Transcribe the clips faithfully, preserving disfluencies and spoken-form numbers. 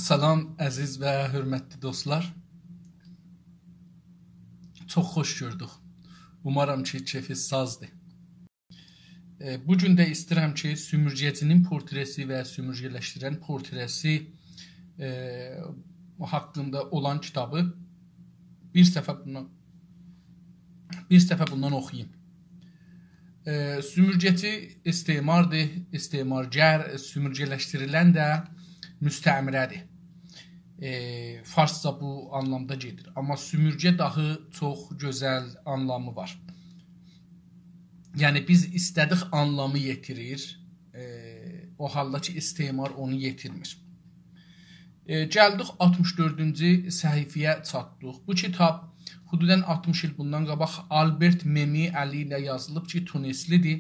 سلام، عزیز و حؤرمتلی دوستلار. چوخ خوش گؤردوک. اومارام کی، کئفینیز سازدیر. ائ، بو گون ده ایسته‌ییرم کی، سومورگه‌چی‌نین پورتره‌سی و سومورگه‌لشدیرن پورتره‌سی، ائ، حاقیندا اولان کیتابی بیر صفحه بوندان، بیر صفحه بوندان اوخویوم. ائ، سومورگه‌چی استعماردیر، استعمارگر، سومورگه‌لشدیریلن ده مستعمره‌دیر. ائ، فارسجا بو آنلامدا گئدیر. آمما سومورگه داها چوخ گؤزل آنلامی وار. یعنی، بیز ایسته‌دیک آنلامی یئتیریر، ائ، او حالدا کی، استعمار اونو یئتیرمیر. ائ، گلدیک آلتمیش دؤردونجو صفحه‌یه چاتدیق. بو کیتاب حدوداً آلتمیش ایل بوندان قاباق آلبرت مئمی الی ایله یازیلیب کی، تونسلی‌دیر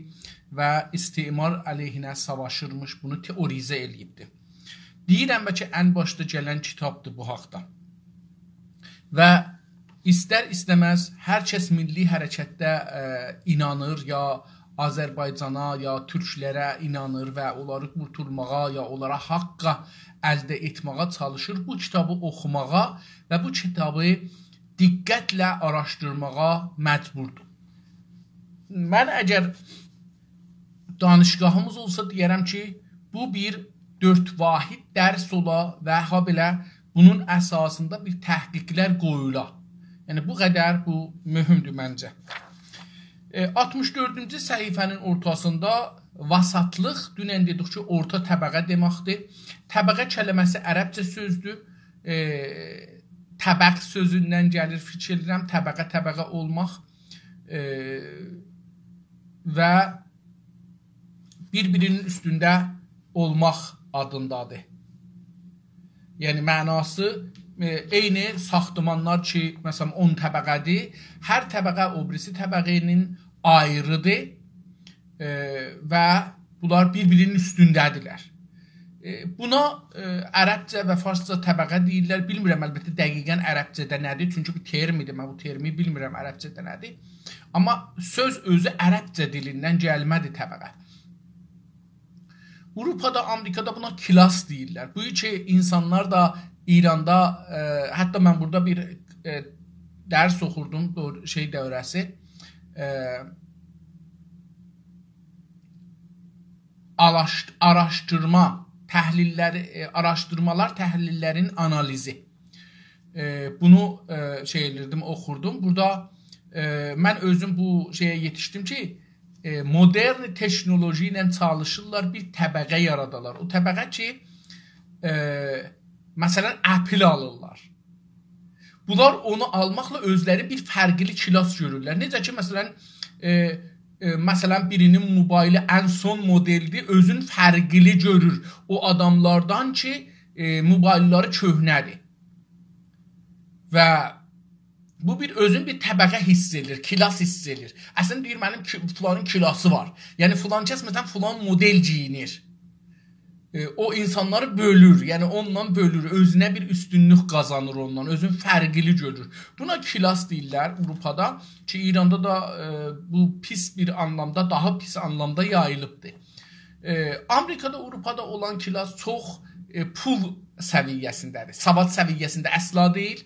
و استعمار علیهینه ساواشیرمیش، بونو تئوریزه ائله‌ییبدیر. دئییرم بلکه ان باشدا گلن کیتابدیر بو حاقدا. و ایستر-ایسته‌مز هر کس میللی حرکتده، ائ، اینانیر، یا آذربایجانا، یا تورکلره اینانیر و اونلاری قورتولماغا، یا اونلارا حاققا الده ائتمه‌یه چالیشیر، بو کیتابی اوخوماغا و بو کیتابی دقتله آراشدیرماغا مجبوردور. من اگر دانشگاهیمیز اولسا، دئیه‌رم کی، بو بیر دؤرد واحد درس اولا و هابئله بونون اساسیندا بیر تحقیقلر قویولا. یعنی، بو قدر بو مهمدور منجه. ائ، آلتمیش دؤردونجو صفحه‌نین اورتاسیندا وسطلیق، دونن دئدیک کی، اورتا طبقه دئمکدیر. طبقه کلمه‌سی عربجه سؤزدور. ائ، طبق سؤزوندن گلیر، فیکیر ائدیرم، طبقه طبقه اولماق، ائ، و بیر-بیرینین اوستونده اولماق آدیندادیر. یعنی معناسی، ائ، عینی ساختمانلار کی، مثلا، اون طبقه‌دیر، هر طبقه او بیریسی طبقه‌نین آیریدیر، ائ، و بونلار بیر-بیرینین اوستونده‌دیرلر. ائ، بونا، ائ، عربجه و فارسجا طبقه دئییرلر. بیلمیرم، البته، دقیقاً عربجه‌ده نه‌دیر، چونکی بو ترم ایدی، من بو ترمی بیلمیرم عربجه‌ده نه‌دیر. آمما سؤز اؤزو عربجه دیلیندن گلمه‌دیر طبقه. آوروپادا، آمریکادا بونا کلاس دئییرلر. بو کی، اینسانلار دا ایراندا، ائ، حتی من بورادا بیر، ائ، درس اوخوردوم، بو شئی دوره‌سی، ائ، آراشد-، آراشدیرما، تحلیللری، ائ، آراشدیرمالار، تحلیللرین آنالیزی. ائ، بونو، ائ، شئی ائدیردیم، اوخوردوم. بورادا، ائ، من اؤزوم بو شئیه یئتیشدیم کی، ائ، مدرن تکنولوژی ایله چالیشیرلار، بیر طبقه یارادالار. او طبقه کی، ائ، مثلا، اپل آلیرلار. بونلار اونو آلماقلا اؤزلری بیر فرقلی کلاس گؤرورلر. نئجه کی، مثلا، ائ، ائ، مثلا، بیرینین موبایلی ان سون مدلدیر، اؤزون فرقلی گؤرور او آداملاردان کی، ائ، موبایللاری کؤهنه‌دیر. و بو بیر اؤزون بیر طبقه حیس ائدیر، کلاس حیس ائدیر. اصلینده دئییر، منیم کی-، فلانین کلاسی وار. یعنی فلان کس، مثلا، فلان مدل گئیینیر. ائ، او اینسانلاری بؤلور، یعنی اوندان بؤلور، اؤزونه بیر اوستونلوک قازانیر اوندان، اؤزون فرقلی گؤرور. بونا کلاس دئییرلر آوروپادا کی، ایراندا دا، ائ، بو پیس بیر آنلامدا، داها پیس آنلامدا یاییلیبدیر. ائ، آمریکادا، آوروپادا اولان کلاس چوخ، ائ، پول سویه‌سینده‌دیر، سواد سویه‌سینده اصلا دئییل.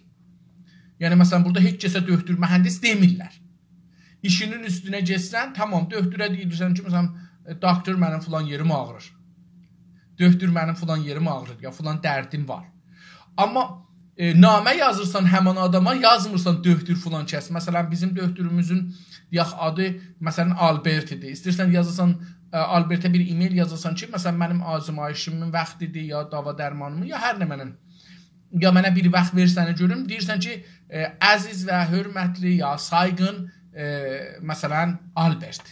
یعنی، مثلا، بورادا هئچ کسه دؤکتور، مهندس دئمیرلر. ایشینین اوستونه گئتسن، تامام، دؤکتوره دئییرسن کی، مثلا، ائ، داکتور، منیم فلان یئریم آغریر. دؤکتور، منیم فلان یئریم آغریر، یا فلان دردیم وار. آمما، ائ، نامه یازیرسان همین آداما، یازمیرسان دؤکتور فلان کس. مثلا، بیزیم دؤکتوروموزون، دئیک، آدی، مثلا، آلبرت ایدی. ایسته‌ییرسن یازاسان، ائ، آلبرته بیر ایمیل یازاسان کی، مثلا، منیم آزمایشیمین واختیدیر، یا داوا درمانیمین، یا هر نمنه‌نین. یا منه بیر واخت وئرسن گؤروم، دئییرسن کی، ائ، عزیز و حؤرمتلی یا سایغین، ائ، مثلا، آلبرت.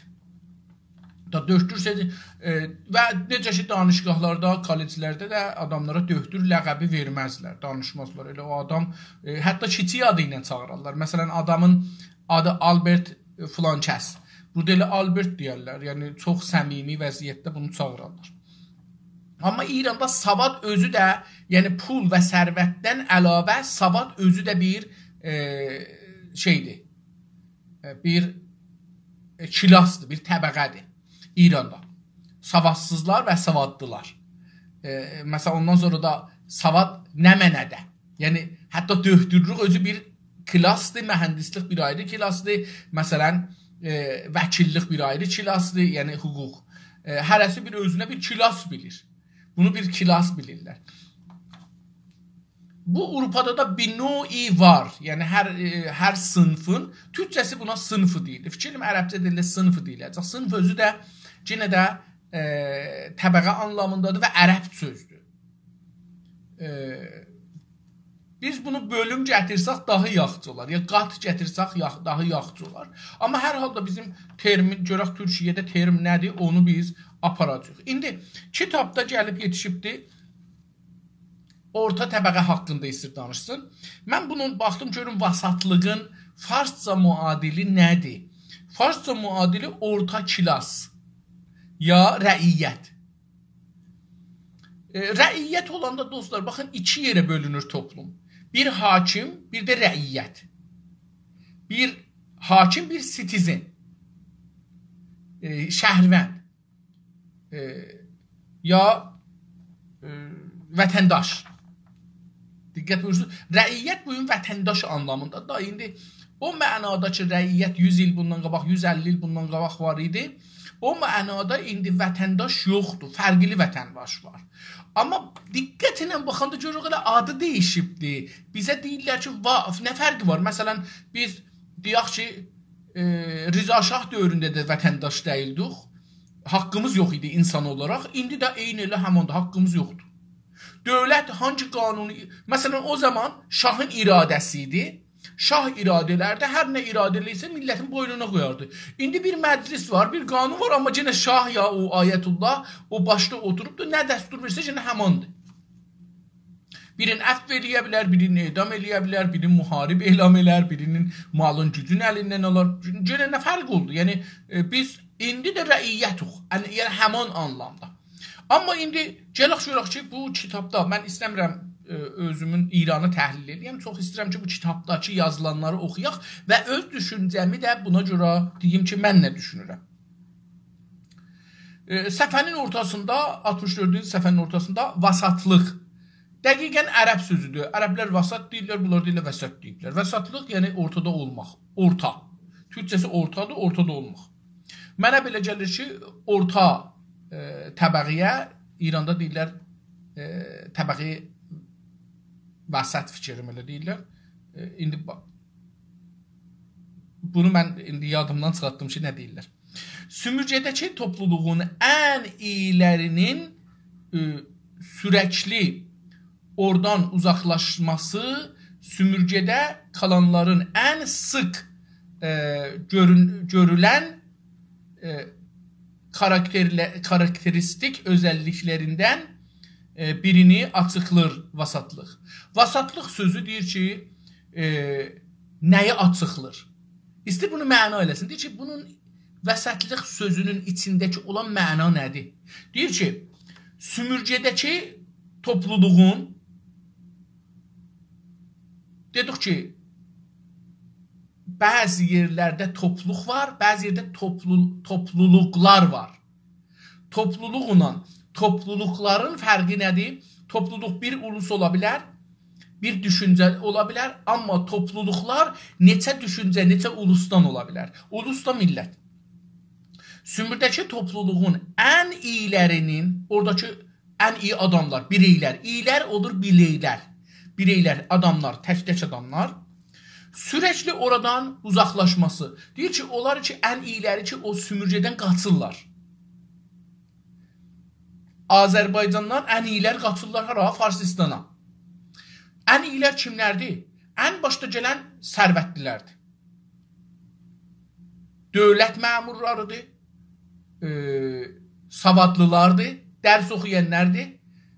دا دؤکتور سؤزو، ائ، و نئجه کی، دانشگاهلاردا، کالجلرده ده آداملارا دؤکتور لقبی وئرمزلر، دانیشمازلار. ائله او آدام، ائ، حتی کیچیک آدی ایله چاغیرارلار. مثلا، آدامین آدی آلبرت، ائ، فلان کس. بورادا ائله آلبرت دئیرلر، یعنی چوخ صمیمی وضعیتده بونو چاغیرارلار. آمما ایراندا سواد اؤزو ده، یعنی پول و ثروتدن علاوه سواد اؤزو ده بیر، ائ، شئیدیر، ائ، بیر، ائ، کلاسدیر، بیر طبقه‌دیر ایراندا. سوادسیزلار و سوادلیلار. ائ، مثلا، اوندان سونرا دا سواد نمنه‌ده. یعنی، حتی دؤکتورلوک اؤزو بیر کلاسدیر، مهندسلیک بیر آیری کلاسدیر، مثلا، ائ، وکیللیک بیر آیری کلاسدیر، یعنی حقوق. ائ، هره‌سی بیر اؤزونه بیر کلاس بیلیر. بونو بیر کلاس بیلیرلر. بو آوروپادا دا بیر نوعی وار. یعنی هر، ائ، هر صنفین، تورکجه‌سی بونا صنف دئییلیر. فیکیر ائلیرم عربجه ده ائله صنف دئییله‌جک. صنف اؤزو ده یئنه ده، ائ، طبقه آنلامیندادیر و عرب سؤزدور. ائ، بیز بونو بؤلوم گتیرسک داها یاخشی اولار. یا قات گتیرسک یاخ-، داها یاخشی اولار. آمما هر حالدا بیزیم ترمین، گؤرک تورکیه‌ده ترم نه‌دیر، اونو بیز آپاراجاغیق. ایندی کیتابدا گلیب یئتیشیبدی، اورتا طبقه حاقیندا ایسته‌ییر دانیشسین. من بونون باخدیم، گؤروم وسطلیغین فارسجا معادلی نه‌دیر؟ فارسجا معادلی اورتا کلاس یا رعیت. ائ، رعیت اولاندا، دوستلار، باخین، ایکی یئره بؤلونور توپلوم. بیر حاکم، بیر ده رعیت. بیر حاکم، بیر citizen. ائ، شهروند. ائ، یا، ائ، وطنداش. دقت بویورسون. رعیت بو گون وطنداش آنلامیندا دا. ایندی او معنادا کی، رعیت یوز ایل بوندان قاباق، یوز اللی ایل بوندان قاباق وار ایدی، او معنادا ایندی وطنداش یوخدور، فرقلی وطنداش وار. آمما دقت ایله باخاندا گؤروروک ائله آدی دییشیبدی. بیزه دئییرلر کی، وا-، نه فرقی وار؟ مثلا، بیز دئیک کی، ائ، رضا شاه دؤورونده ده وطنداش دئییلدیک. حاققیمیز یوخ ایدی اینسان اولاراق. ایندی ده عینی ائله هماندیر، حاققیمیز یوخدور. دؤولت هانگی قانونو، مثلا، او زامان شاهین اراده‌سی ایدی. شاه اراده ائلردی، هر نه اراده ائله‌ییرسه، میللتین بوینونا قویاردی. ایندی بیر مجلس وار، بیر قانون وار، آمما یئنه شاه یا او آیت‌الله او باشدا اوتوروبدور، نه دستور وئرسه، یئنه هماندیر. بیرینی عفو ائله‌یه بیلر، بیرینی اعدام ائله‌یه بیلر، بیرینی محارب اعلان ائلر، بیرینین مالین گوجون الیندن آلار. یئنه نه فرق اولدو؟ یعنی، ائ، بیز ایندی ده رعیتوخ. یعنی، یعنی همان آنلامدا. آمما ایندی گلک گؤرک کی، بو کیتابدا، من ایسته‌میرم، ائ، اؤزومون ایرانی تحلیل ائله‌یم، چوخ ایسته‌ییرم کی، بو کیتابداکی یازیلانلاری اوخویاق و اؤز دوشونجه‌می ده بونا گؤره دئییم کی، من نه دوشونورم. ائ، صفحه‌نین اورتاسیندا، آلتمیش دؤردونجو صفحه‌نین اورتاسیندا وسطلیق. دقیقا عرب سؤزودور. عربلر وسط دئییرلر، بونلار دئییرلر وسط دئییبلر. وسطلیق، یعنی اورتادا اولماق، اورتا. تورکجه‌سی اورتادیر، اورتادا اولماق. منه بئله گلیر کی، اورتا، ائ، طبقه‌یه ایراندا دئییرلر، ائ، طبقه وسط، فیکریم ائله دئییرلر. ائ، ایندی با-، بونو من ایندی یادیمدان چیخارتدیم کی، نه دئییرلر. سومورگه‌ده‌کی توپلولوغون ان اییلری‌نین، ائ، سورکلی اورادان اوزاقلاشماسی سومورگه‌ده قالانلارین ان سیخ، ائ، گؤرون-، گؤرولن، ائ، کاراکترله-، کاراکتریستیک اؤزللیکلریندن، ائ، بیرینی آچیقلیر وسطلیق. وسطلیق سؤزو دئییر کی، ائ، نه‌یی آچیقلیر؟ ایسته‌ییر بونو معنا ائله‌سین. دئییر کی، بونون وسطلیق سؤزونون ایچینده‌کی اولان معنا نه‌دیر؟ دئییر کی، سومورگه‌ده‌کی توپلولوغون، دئدیک کی، بعضی یئرلرده توپلولوق وار، بعضی یئرده توپلو-، توپلولوقلار وار. توپلولوقلا توپلولوقلارین فرقی نه‌دیر؟ توپلولوق بیر اولوس اولا بیلر، بیر دوشونجه اولا بیلر، آمما توپلولوقلار نئچه دوشونجه، نئچه اولوسدان اولا بیلر. اولوس دا میللت. سومورگه‌ده‌کی توپلولوغون ان اییلری‌نین، اوراداکی ان ایی آداملار، بیرئیلر. اییلر اولور بیرئیلر. بیرئیلر، آداملار، تک-تک آداملار. سورکلی اورادان اوزاقلاشماسی. دئییر کی، اونلار کی، ان اییلری کی، او سومورگه‌دن قاچیرلار. آذربایجاندان ان اییلر قاچیرلار هارا؟ فارسیستانا. ان اییلر کیملردیر؟ ان باشدا گلن ثروتلی‌لردیر. دؤولت مأمورلاری‌دیر، ائ، سوادلی‌لاردیر، درس اوخویانلاردیر.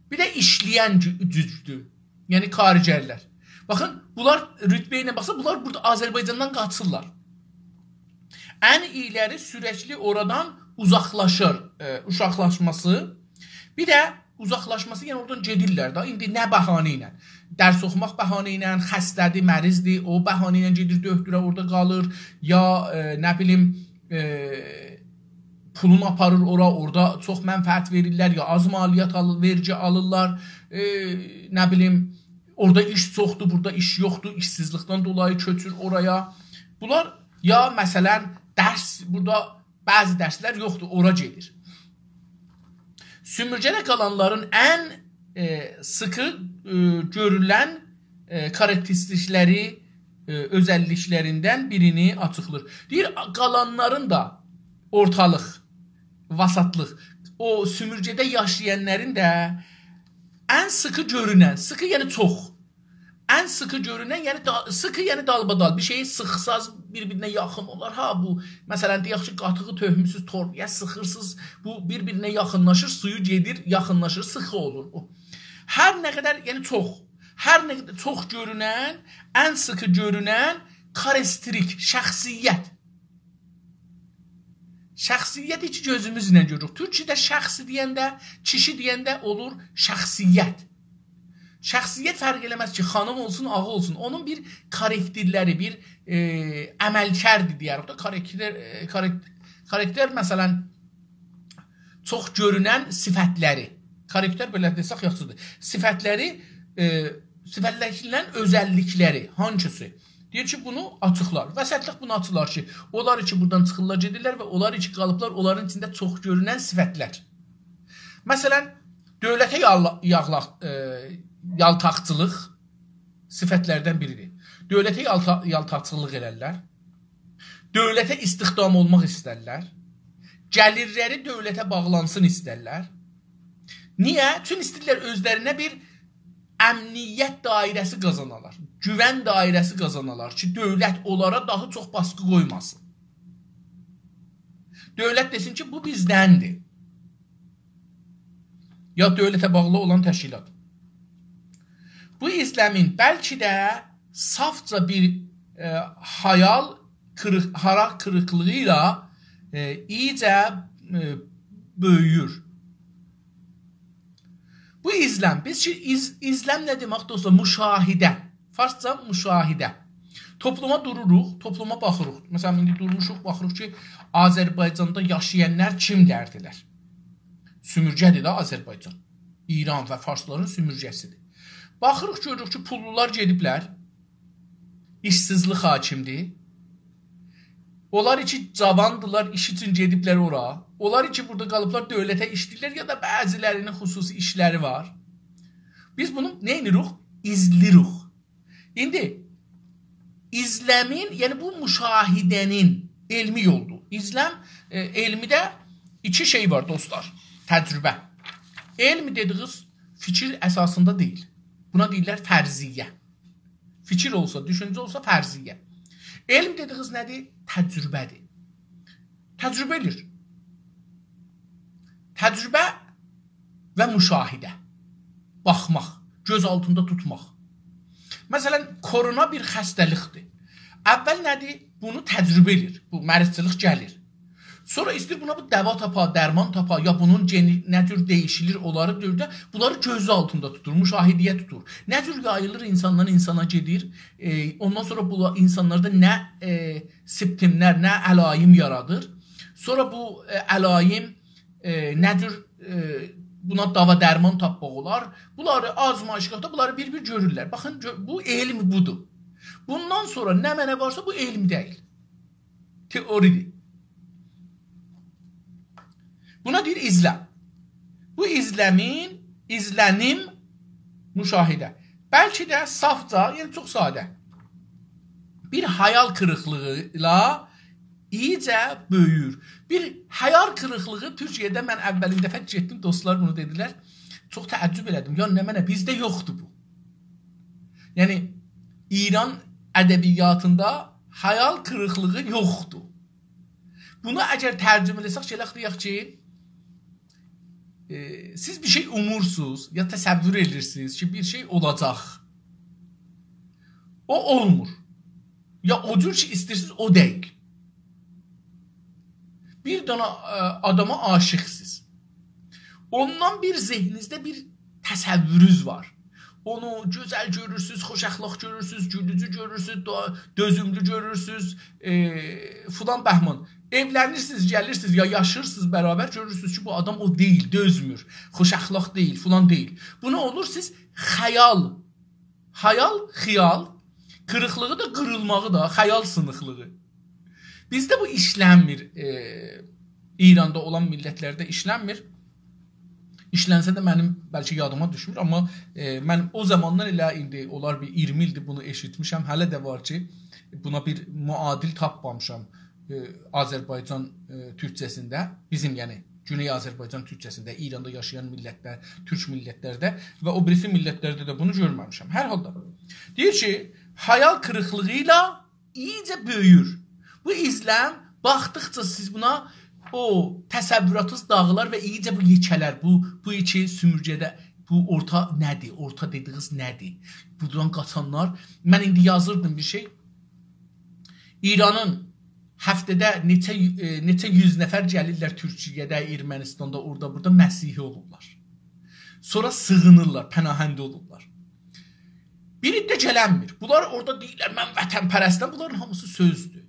بیر ده ایشله‌ین گو-، گوجدور. یعنی کارگرلر. باخین، بونلار رتبه ایله باخسا، بونلار بورادا آذربایجاندان قاچیرلار. ان اییلری سورکلی اورادان اوزاقلاشیر، ائ، اوزاقلاشماسی. بیر ده اوزاقلاشماسی، یعنی اورادان گئدیرلر ده. ایندی نه بهانه ایله؟ درس اوخوماق بهانه ایله، خسته‌دیر، مریضدیر، او بهانه ایله گئدیر دؤکتوره، اورادا قالیر، یا، ائ، نه بیلیم، ائ، پولون آپاریر اورا، اورادا چوخ منفعت وئریرلر، یا آز مالیات آلیر، وئرگی آلیرلار، ائ، نه بیلیم، اورادا ایش چوخدور، بورادا ایش یوخدور، ایشسیزلیکدن دولایی کؤچور اورایا. بونلار یا، مثلا، درس، بورادا بعضی درسلر یوخدور، اورا گئدیر. سومورگه‌ده قالانلارین ان، ائ، سیخی، ائ، گؤرولن، ائ، کاراکتریستیکلری، ائ، اؤزللیکلریندن بیرینی آچیقلیر. دئییر، قالانلارین دا اورتالیق، وسطلیق، او سومورگه‌ده یاشایانلارین دا ان سیخی گؤرونن، سیخی یعنی چوخ، ان سیخی گؤرونن، یعنی دا-، سیخی یعنی دالبادال، بیر شئیی سیخساز بیر-بیرینه یاخین اولار. ها، بو، مثلا، دئیک کی، قاتیغی تؤکموسونوز توربایا، سیخیرسینیز، بو بیر-بیرینه یاخینلاشیر، سویو گئدیر، یاخینلاشیر، سیخی اولور بو. هر نه قدر، یعنی چوخ، هر نه قدر چوخ گؤرونن، ان سیخی گؤرونن کاراکتریستیک، شخصیت. شخصیتی کی، گؤزوموزله گؤروروک. تورکیه‌ده شخص دئینده، کیشی دئینده اولور شخصیت. شخصیت فرق ائله‌مز کی، خانیم اولسون، آغا اولسون. اونون بیر کاراکترلری، بیر، ائ، عملکردی دئیه‌ریک ده، کاراکتر، ائ، کاراک-، کاراکتر، مثلا، چوخ گؤرونن صفتلری. کاراکتر بئله دئسک یاخشیدیر. صفتلری، ائ، صفتلریندن اؤزللیکلری هانسیسی؟ دئییر کی، بونو آچیقلار. وسطلیک بونو آچیقلار کی، اونلار کی، بورادان چیخیرلار، گئدیرلر و اونلار کی، قالیبلار، اونلارین ایچینده چوخ گؤرونن صفتلر. مثلا، دؤولته یالا-، یاغلا-، ائ، یالتاقچیلیق صفتلردن بیریدیر. دؤولته یالتا-، یالتاقچیلیق ائلرلر. دؤولته استخدام اولماق ایسترلر. گلیرلری دؤولته باغلانسین ایسترلر. نییه؟ چونکی ایسته‌ییرلر اؤزلرینه بیر امنیت دایره‌سی قازانالار. گوون دایره‌سی قازانالار کی، دؤولت اونلارا داها چوخ باسقی قویماسین. دؤولت دئسین کی، بو بیزدندیر. یا دؤولته باغلی اولان تشکیلات. بو ایزلمین بلکه ده صافجا بیر، ائ، هایال قیریق-، هارا قیریقلیغی ایله، ائ، ایییجه، ائ، بؤیویور. بو ایزلم، بیز کی، ایز-، ایزلم نه دئمک، دوستلار؟ مشاهده. فارسجا مشاهده. توپلوما دوروروق، توپلوما باخیریق. مثلا، ایندی دورموشوق، باخیریق کی، آذربایجاندا یاشایانلار کیملردیلر؟ سومورگه‌دیر ده آذربایجان. ایران و فارسلارین سومورگه‌سیدیر. باخیریق، گؤروروک کی، پوللولار گئدیبلر، ایشسیزلیک حاکمدیر. اونلار کی، جاواندیلار، ایش اوچون گئدیبلر اورا. اونلار کی، بورادا قالیبلار، دؤولته ایشله‌ییرلر یا دا بعضی‌لرینین خصوصی ایشلری وار. بیز بونو نه ائدیریک؟ ایزله‌ییریک. ایندی ایزلمین، یعنی بو مشاهده‌نین علمی یولدور. ایزلم، ائ، علمیده ایکی شئی وار، دوستلار. تجربه. علم دئدیگینیز فیکیر اساسیندا دئییل. بونا دئییرلر فرضیه. فیکیر اولسا، دوشونجه اولسا، فرضیه. علم دئدیگینیز نه‌دیر؟ تجربه‌دیر. تجربه ائله‌ییر. تجربه و مشاهده. باخماق، گؤز آلتیندا توتماق. مثلا، کرونا بیر خسته‌لیکدیر. اول نه‌دیر؟ بونو تجربه ائله‌ییر. بو مریضچیلیق گلیر. سونرا ایسته‌ییر بونا بو دوا تاپا، درمان تاپا، یا بونون گئنی نه جور دییشیلیر، اونلاری دؤورده، بونلاری گؤز آلتیندا توتور، مشاهده‌یه توتور. نه جور یاییلیر، اینساندان اینسانا گئدیر، ائ، اوندان سونرا بو اینسانلاردا نه، ائ، سیمپتوملار، نه علایم یارادیر. سونرا بو، ائ، علایم، ائ، نه جور، ائ، بونا دوا درمان تاپماق اولار. بونلاری آزمایشگاهدا، بونلاری بیر-بیر گؤرورلر. باخین، گؤ-، بو علم بودور. بوندان سونرا نمنه وارسا، بو علم دئییل. تئوریدیر. بونا دئییر ایزلم. بو ایزلمین، ایزلنیم، مشاهده. بلکه ده صافجا، یعنی چوخ ساده، بیر هایال قیریقلیغی ایله ایییجه بؤیویور. بیر هایال قیریقلیغی تورکیه‌ده من اولین دفعه گئتدیم، دوستلار بونو دئدیلر. چوخ تعجب ائله‌دیم. یا نمنه، بیزده یوخدور بو. یعنی، ایران ادبیاتیندا هایال قیریقلیغی یوخدور. بونو اگر ترجمه ائله‌سک، گلک دئیک کی، ائ، سیز بیر شئی اومورسونوز، یا تصور ائدیرسینیز کی، بیر شئی اولاجاق. او اولمور. یا او جور کی، ایسته‌ییرسینیز، او دئییل. بیر دنه، ائ، آداما عاشقسینیز. اوندان بیر ذهنینیزده بیر تصورونوز وار. اونو گؤزل گؤرورسونوز، خوش اخلاق گؤرورسونوز، گولوجو گؤرورسونوز، دو-، دؤزوملو گؤرورسونوز، ائ، فلان بهمان. ائولنیرسینیز، گلیرسینیز، یا یاشاییرسینیز برابر، گؤرورسونوز کی، بو آدام او دئییل، دؤزمور، خوش اخلاق دئییل، فلان دئییل. بو نه اولور؟ سیز خیال، هایال، خیال قیریقلیغی دا، قیریلماغی دا، خیال سینیقلیغی. بیزده بو ایشلنمیر. ائ، ایراندا اولان میللتلرده ایشلنمیر. ایشلنسه ده منیم بلکه یادیما دوشمور، آمما، ائ، من او زاماندان ائله ایندی اولار بیر اییرمی ایلدیر بونو ائشیتمیشم. هله ده وار کی، بونا بیر معادل تاپمامیشام. ائ، آذربایجان، ائ، تورکجه‌سینده، بیزیم، یعنی گونئی آذربایجان تورکجه‌سینده، ایراندا یاشایان میللتلر، تورک میللتلرده و او بیریسی میللتلرده ده بونو گؤرمه‌میشم. هر حالدا دئییر کی، هایال قیریقلیغی ایله ایییجه بؤیور. بو ایزلن باخدیقجا سیز بونا، او تصوراتینیز داغیلار و ایییجه بو یئکه‌لر، بو، بو ایکی سومورگه‌ده، بو اورتا نه‌دیر؟ اورتا دئدیگینیز نه‌دیر؟ بورادان قاچانلار، من ایندی یازیردیم بیر شئی. ایرانین هفته‌ده نئچه، ائ، نئچه یوز نفر گلیرلر تورکیه‌ده، ارمنستاندا، اورادا، بورادا مسیحی اولورلار. سونرا سیغینیرلار، پناهنده اولورلار. بیر عده گلنمیر. بونلار اورادا دئییرلر: «من وطن‌پرستم.» بونلارین هامیسی سؤزدور.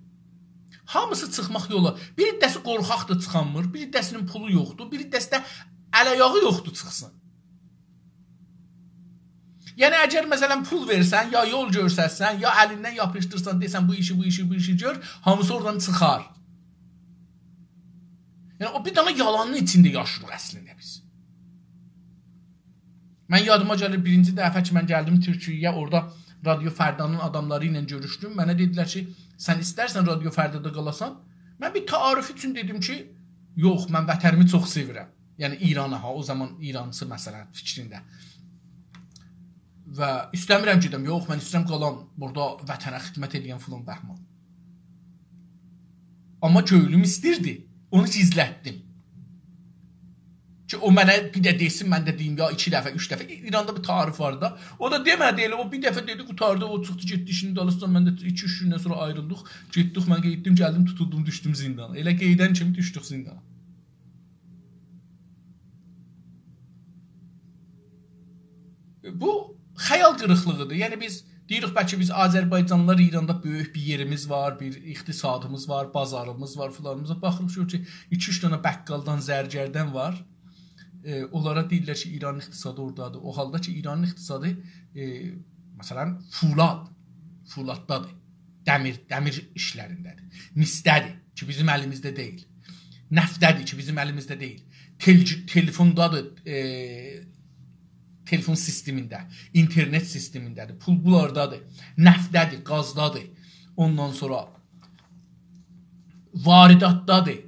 هامیسی چیخماق یولا. بیر عده‌سی قورخاقدیر، چیخانمیر. بیر عده‌سینین پولو یوخدور. بیر عده‌سی ده ال آیاغی یوخدور، چیخسین. یعنی، اگر، مثلا، پول وئرسن، یا یول گؤرستسن، یا الیندن یاپیشدیرسان، دئسن: «بو ایشی، بو ایشی، بو ایشی گؤر»، هامیسی اورادان چیخار. یعنی، او بیر دنه یالانین ایچینده یاشاییریق اصلینده بیز. من یادیما گلیر، بیرینجی دفعه کی، من گلدیم تورکیه‌یه، اورادا رادیو فردانین آداملاری ایله گؤروشدوم. منه دئدیلر کی، «سن ایسترسن رادیو فردادا قالاسان؟» من بیر تعارف اوچون دئدیم کی، «یوخ، من وطنیمی چوخ سئویرم.» یعنی ایرانی ها، او زامان ایرانچی مثلا فیکرینده. و ایسته‌میرم گئدم، یوخ، من ایسته‌ییرم قالام، بورادا وطنه خدمت ائله‌یم فلان بهمان. آمما کؤنلوم ایستیردی، اونو گیزلتدیم. کی، او منه بیر ده دئسین، من ده دئییم، یا ایکی دفعه، اوچ دفعه. ایراندا بیر تعارف وار دا. او دا دئمه‌دی، ائله او بیر دفعه دئدی، قوتاردی، او چیخدی، گئتدی ایشینین دالیسیجان، من ده ایکی-اوچ گوندن سونرا آیریلدیق. گئتدیک، من گئتدیم، گلدیم، توتولدوم، دوشدوم زیندانا. ائله قئییدن کیمی دوشدوک زیندانا. بو خیال قیریقلیغیدیر. یعنی بیز دئییریک، بلکه بیز آذربایجانلیلار، ایراندا بؤیوک بیر یئریمیز وار، بیر اقتصادیمیز وار، بازاریمیز وار، فلانیمیز وار. باخیریق، گؤروروک کی، ایکی-اوچ دنه بقالدان، زرگردن وار. ائ، اونلارا دئییرلر کی، ایرانین اقتصادی اورادادیر. او حالدا کی، ایرانین اقتصادی، ائ، مثلا، فولاد، فولاددادیر. دمیر، دمیر ایشلرینده‌دیر. مسده‌دیر کی، بیزیم الیمیزده دئییل. نفتده‌دیر کی، بیزیم الیمیزده دئییل. تل-، تلفوندادیر، ائ، تلفون سیستمینده، اینترنت سیستمینده‌دیر، پول بولاردادیر، نفتده‌دیر، گازدادیر. اوندان سونرا وارداتدادیر.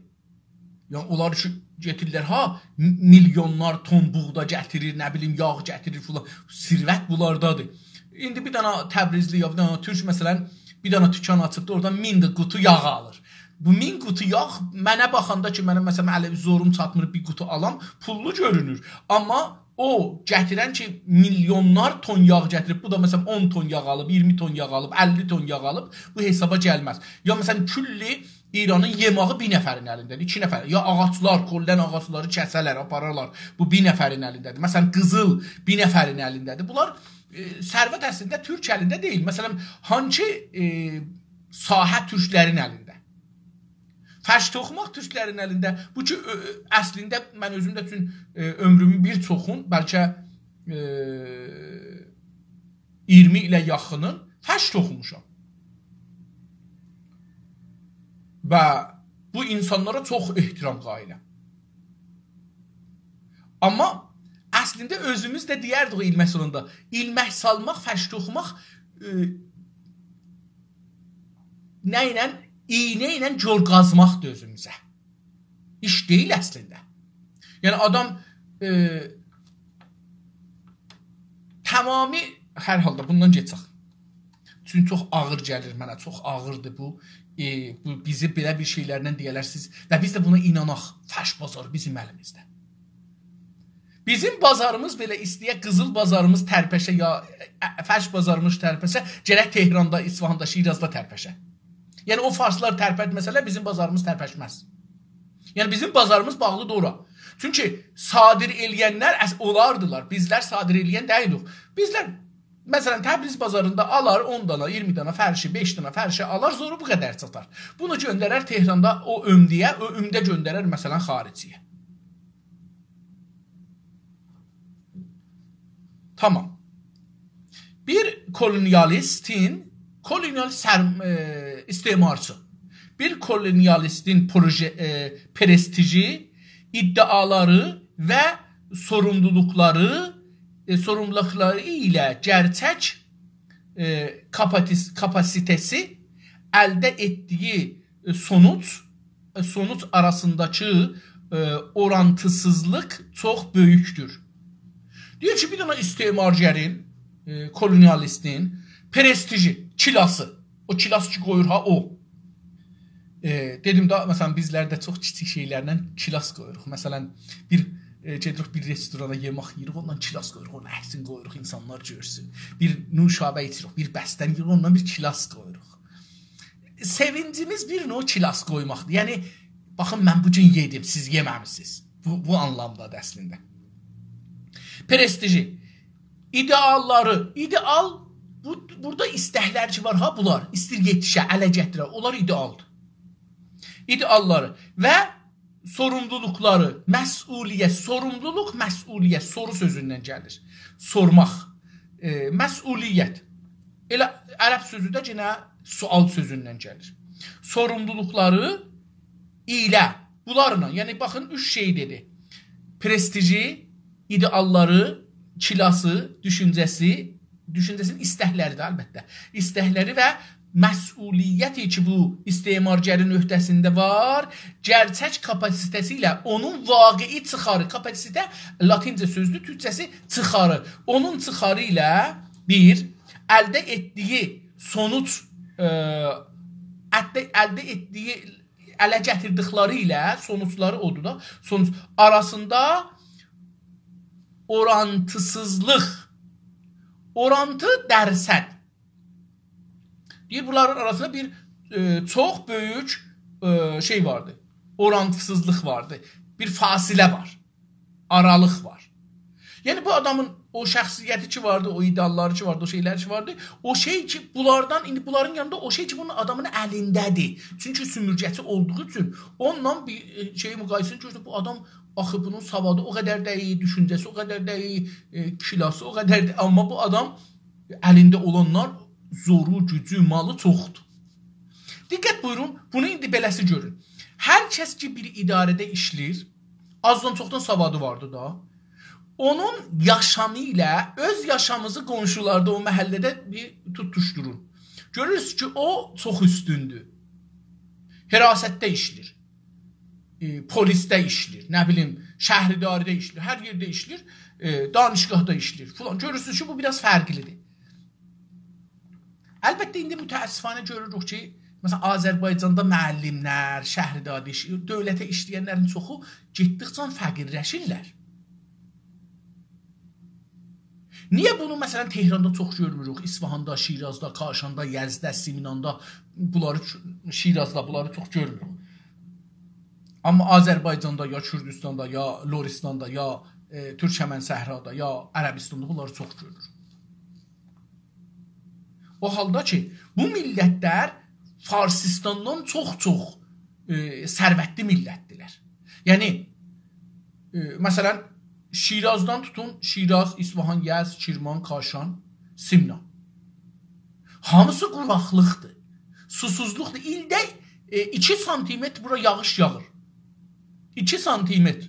یعنی، اونلار اوچون گتیریرلر، ها، م-، میلیونلار تون بوغدا گتیریر، نه بیلیم، یاغ گتیریر فلان. ثروت بولاردادیر. ایندی بیر دنه تبریزلی یا بیر دنه تورک، مثلا، بیر دنه توکان آچیبدی، اورادان مین ده قوطو یاغ آلیر. بو مین قوطو یاغ منه باخاندا کی، منیم، مثلا، اله زوروم چاتمیر بیر قوطو آلام، پوللو گؤرونور. آمما او گتیرن کی، میلیونلار تون یاغ گتیریب، بو دا، مثلا، اون تون یاغ آلیب، اییرمی تون یاغ آلیب، اللی تون یاغ آلیب، بو حسابا گلمز. یا، مثلا، کلی ایرانین یئماغی بیر نفرین الینده‌دیر، ایکی نفر. یا آغاجلار، کلاً آغاجلاری کسه‌لر، آپارارلار. بو بیر نفرین الینده‌دیر. مثلا، قیزیل بیر نفرین الینده‌دیر. بونلار، ائ، ثروت اصلینده تورک الینده دئییل. مثلا، هانسی، ائ، ساحه تورکلرین الینده؟ فرش توخوماق تورکلرین الینده. بو کی، اؤ-، اؤ-، اصلینده من اؤزوم ده چون، ائ، عؤمرومون بیر چوخون، بلکه، ائ، اییرمی ایله یاخینین فرش توخوموشام. و بو اینسانلارا چوخ احترام قائلم. آمما اصلینده اؤزوموز ده دئیردیک او ایلمک سالاندا، ایلمک سالماق، فرش توخوماق، ائ، نه ایله؟ ایینه ایله گؤر قازماقدیر اؤزوموزه. ایش دئییل اصلینده. یعنی آدام، ائ، تمامی، هر حالدا بوندان گئچک. چونکی چوخ آغیر گلیر منه، چوخ آغیردیر بو. ائ، بو بیزی بئله بیر شئیلرله دئیه‌لر سیز و بیز ده بونا ایناناق. فرش بازاری بیزیم الیمیزده. بیزیم بازاریمیز بئله ایسته‌یه، قیزیل بازاریمیز ترپشه یا، ائ، فرش بازاریمیز ترپشه، گرک تهراندا، اصفهاندا، شیرازدا ترپشه. یعنی او فارسلار ترپتمه‌سه‌لر، بیزیم بازاریمیز ترپشمز. یعنی بیزیم بازاریمیز باغلیدیر اورا. چونکی صادر ائله‌ینلر اص-، اولاردیلار. بیزلر صادر ائله‌ین دئییلیک. بیزلر، مثلا، تبریز بازاریندا آلار اون دانا، اییرمی دانا فرشی، بئش دانا فرشی آلار، زورو بو قدر چاتار. بونو گؤندرر تهراندا او عمده‌یه، او عمده گؤندرر، مثلا، خارجی‌یه. تامام. بیر کولونیالیستین، کولونیال سر-، ائ، استعمارچی، بیر کولونیالیستین پروژه، ائ، پرستیژی، ادعالاری و سوروملولوقلاری، ائ، سوروملولوقلاری ایله گئرچک، ائ، کاپاتیس-، کاپاسیته‌سی، الده ائتدیگی، ائ، سونوج، ائ، سونوج آراسینداکی، ائ، اورانتیسیزلیق چوخ بؤیوکدور. دئییر کی، بیر دنه استعمارگرین، ائ، کولونیالیستین پرستیژی، کلاسی، او کلاس کی قویور ها او. ائ، دئدیم ده، مثلا، بیزلر ده چوخ کیچیک شئیلرله کلاس قویوروق. مثلا، بیر، ائ، گئدیریک بیر رستورانا یئمک یئییریک، اوندان کلاس قویوروق، اونون عکسینی قویوروق، اینسانلار گؤرسون. بیر نوشابه ایچیریک، بیر بستنی یئییریک، اوندان بیر کلاس قویوروق. سئوینجیمیز بیر نوع کلاس قویماقدیر. یعنی، باخین، من بو گون یئدیم، سیز یئمه‌میسینیز. بو، بو آنلامدادیر اصلینده. پرستیژی، ادعالاری، ادعال، بو، بورادا ایستکلر کی وار ها، بونلار، ایستیر یئتیشه، اله گتیره، اونلار ادعالدیر. ادعالاری و سوروملولوقلاری، مسئولیت، سوروملولوق، مسئولیت، سورو سؤزوندن گلیر. سورماق، ائ، مسئولیت. ائله عرب سؤزو ده یئنه سؤال سؤزوندن گلیر. سوروملولوقلاری ایله، بونلارلا، یعنی باخین، اوچ شئی دئدی. پرستیژی، ادعالاری، کلاسی، دوشونجه‌سی، دوشونجه‌سینین ایستکلری ده البته. ایستکلری و مسئولیتی کی، بو استعمارگرین عهده‌سینده وار، گئرچک کاپاسیته‌سی ایله اونون واقعی چیخاری، کاپاسیته لاتینجه سؤزدور، تورکجه‌سی چیخاری. اونون چیخاری ایله بیر، الده ائتدیگی سونوج، ائ، الده، الده ائتدیگی، اله گتیردیکلری ایله سونوجلاری اودور دا، سونوج آراسیندا اورانتیسیزلیق، اورانتی درصد. دئییر، بونلارین آراسیندا بیر، ائ، چوخ بؤیوک، ائ، شئی واردی. اورانتیسیزلیق واردی. بیر فاصله وار. آرالیق وار. یعنی، بو آدامین او شخصیتی کی واردی، او ادعالاری کی واردی، او شئیلر کی واردی، او شئی کی، بونلاردان، ایندی بونلارین یانیندا او شئی کی، بونون آدامین الینده‌دیر. چونکی سومورگه‌چی اولدوغو اوچون اونونلا بیر، ائ، شئیی مقایسه گؤردو. بو آدام، آخی بونون سوادی او قدر دئییل، دوشونجه‌سی او قدر دئییل، ائ، کلاسی او قدر دئییل. آمما بو آدام الینده اولانلار زورو، گوجو، مالی چوخدور. دقت بویورون، بونو ایندی بئله‌سی گؤرون. هر کس کی، بیر اداره‌ده ایشله‌ییر، آزدان چوخدان سوادی واردی دا. اونون یاشامی ایله اؤز یاشامیزی قونشولاردا، او محله‌ده بیر توتوشدورون. گؤرورسونوز کی، او چوخ اوستوندور. حراستده ایشله‌ییر. ائ، پلیسده ایشله‌ییر، نه بیلیم، شهرداری‌ده ایشله‌ییر، هر یئرده ایشله‌ییر، ائ، دانشگاهدا ایشله‌ییر فلان. گؤرورسونوز کی، بو بیر آز فرقلی‌دیر. البته، ایندی متأسفانه گؤروروک کی، مثلا، آذربایجاندا معلم‌لر، شهرداری ایش-، دؤولته ایشله‌ین‌لرین چوخو گئتدیکجه فقیرلشیرلر. نییه بونو، مثلا، تهراندا چوخ گؤرموروک، اصفهاندا، شیرازدا، کاشاندا، یزدده، سمناندا، بونلاری چ-، شیرازدا بونلاری چوخ گؤرموروک؟ آمما آذربایجاندا، یا کوردوستاندا، یا لرستاندا، یا، ائ، تورکمن صحرادا، یا عربستاندا بونلاری چوخ گؤروروک. او حالدا کی، بو میللت‌لر فارسیستاندان چوخ-چوخ، ائ، ثروتلی میللت‌دیرلر. یعنی، ائ، مثلا، شیرازدان توتون، شیراز، اصفهان، یزد، کرمان، کاشان، سمنان. هامیسی قوراقلیقدیر، سوسوزلوقدور. ایلده، ائ، ایکی سانتیمتر بورا یاغیش یاغیر. ایکی سانتیمتر.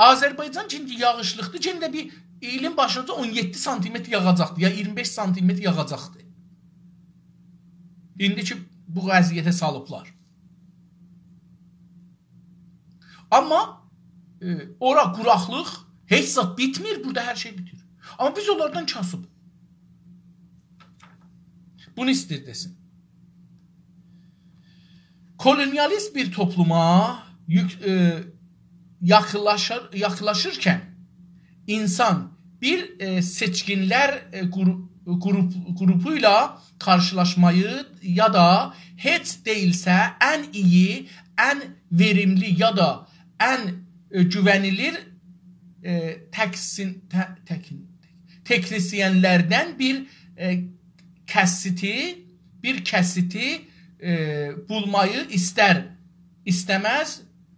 آذربایجان کی ایندی یاغیشلیقدیر، یئنه ده بیر ایلین باشیندا اون یئددی سانتیمتر یاغاجاقدیر، یا اییرمی بئش سانتیمتر یاغاجاقدیر. ایندی کی بو وضعیته سالیبلار. آمما، ائ، اورا قوراقلیق، هئچ زاد بیتمیر، بورادا هر شئی بیتیر. آمما بیز اونلاردان کاسیبیق. بونو ایستیر دئسین. کولونیالیست بیر توپلوما یوک-، ائ، یاخینلاشیر-، یاخینلاشیرکن اینسان بیر، ائ، سئچکین‌لر، ائ، قرو-، قروپ-، قروپو ایله قارشیلاشمایی یا دا هئچ دئییلسه ان ایی، ان وئریملی یا دا ان، ائ، گوونیلیر، ائ، تکسین-، ته-، تکین-، تکنیسین‌لردن بیر، ائ، کسیتی، بیر کسیتی، ائ، بولمایی ایستر، ایسته‌مز،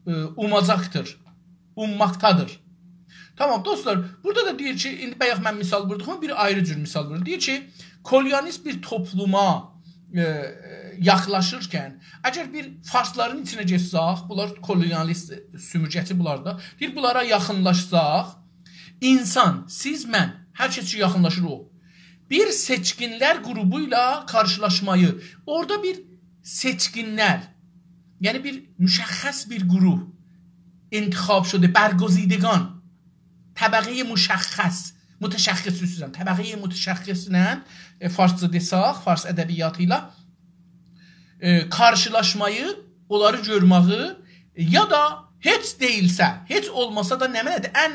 ائ، اوماجاقدیر، اومماقدادیر. تامام، دوستلار، بورادا دا دئییر کی، ایندی بایاق من مثال ووردوم، آمما بیر آیری جور مثال وورور. دئییر کی، کولونیالیست بیر توپلوما، ائ، ائ، یاخلاشیرکن، اگر بیر فارسلارین ایچینه گئتسک، بونلار کولونیالیست، سومورگه‌چی بونلار دا، دئییر، بونلارا یاخینلاشساق، اینسان، سیز، من، هر کس کی یاخینلاشیر او، بیر سئچکینلر قروپو ایله قارشیلاشمایی، اورادا بیر سئچکینلر، یعنی بیر مشخص بیر گروه انتخاب شده، برگزیدگان، طبقه‌ی مشخص، متشخص، عذر ایسته‌ییرم، طبقه‌ی متشخص ایله، ائ، فارسجا دئسک، فارس ادبیاتی ایله، ائ، قارشیلاشمایی، اونلاری گؤرمه‌یی، یا دا هئچ دئییلسه، هئچ اولماسا دا نمنه‌دیر؟ ان،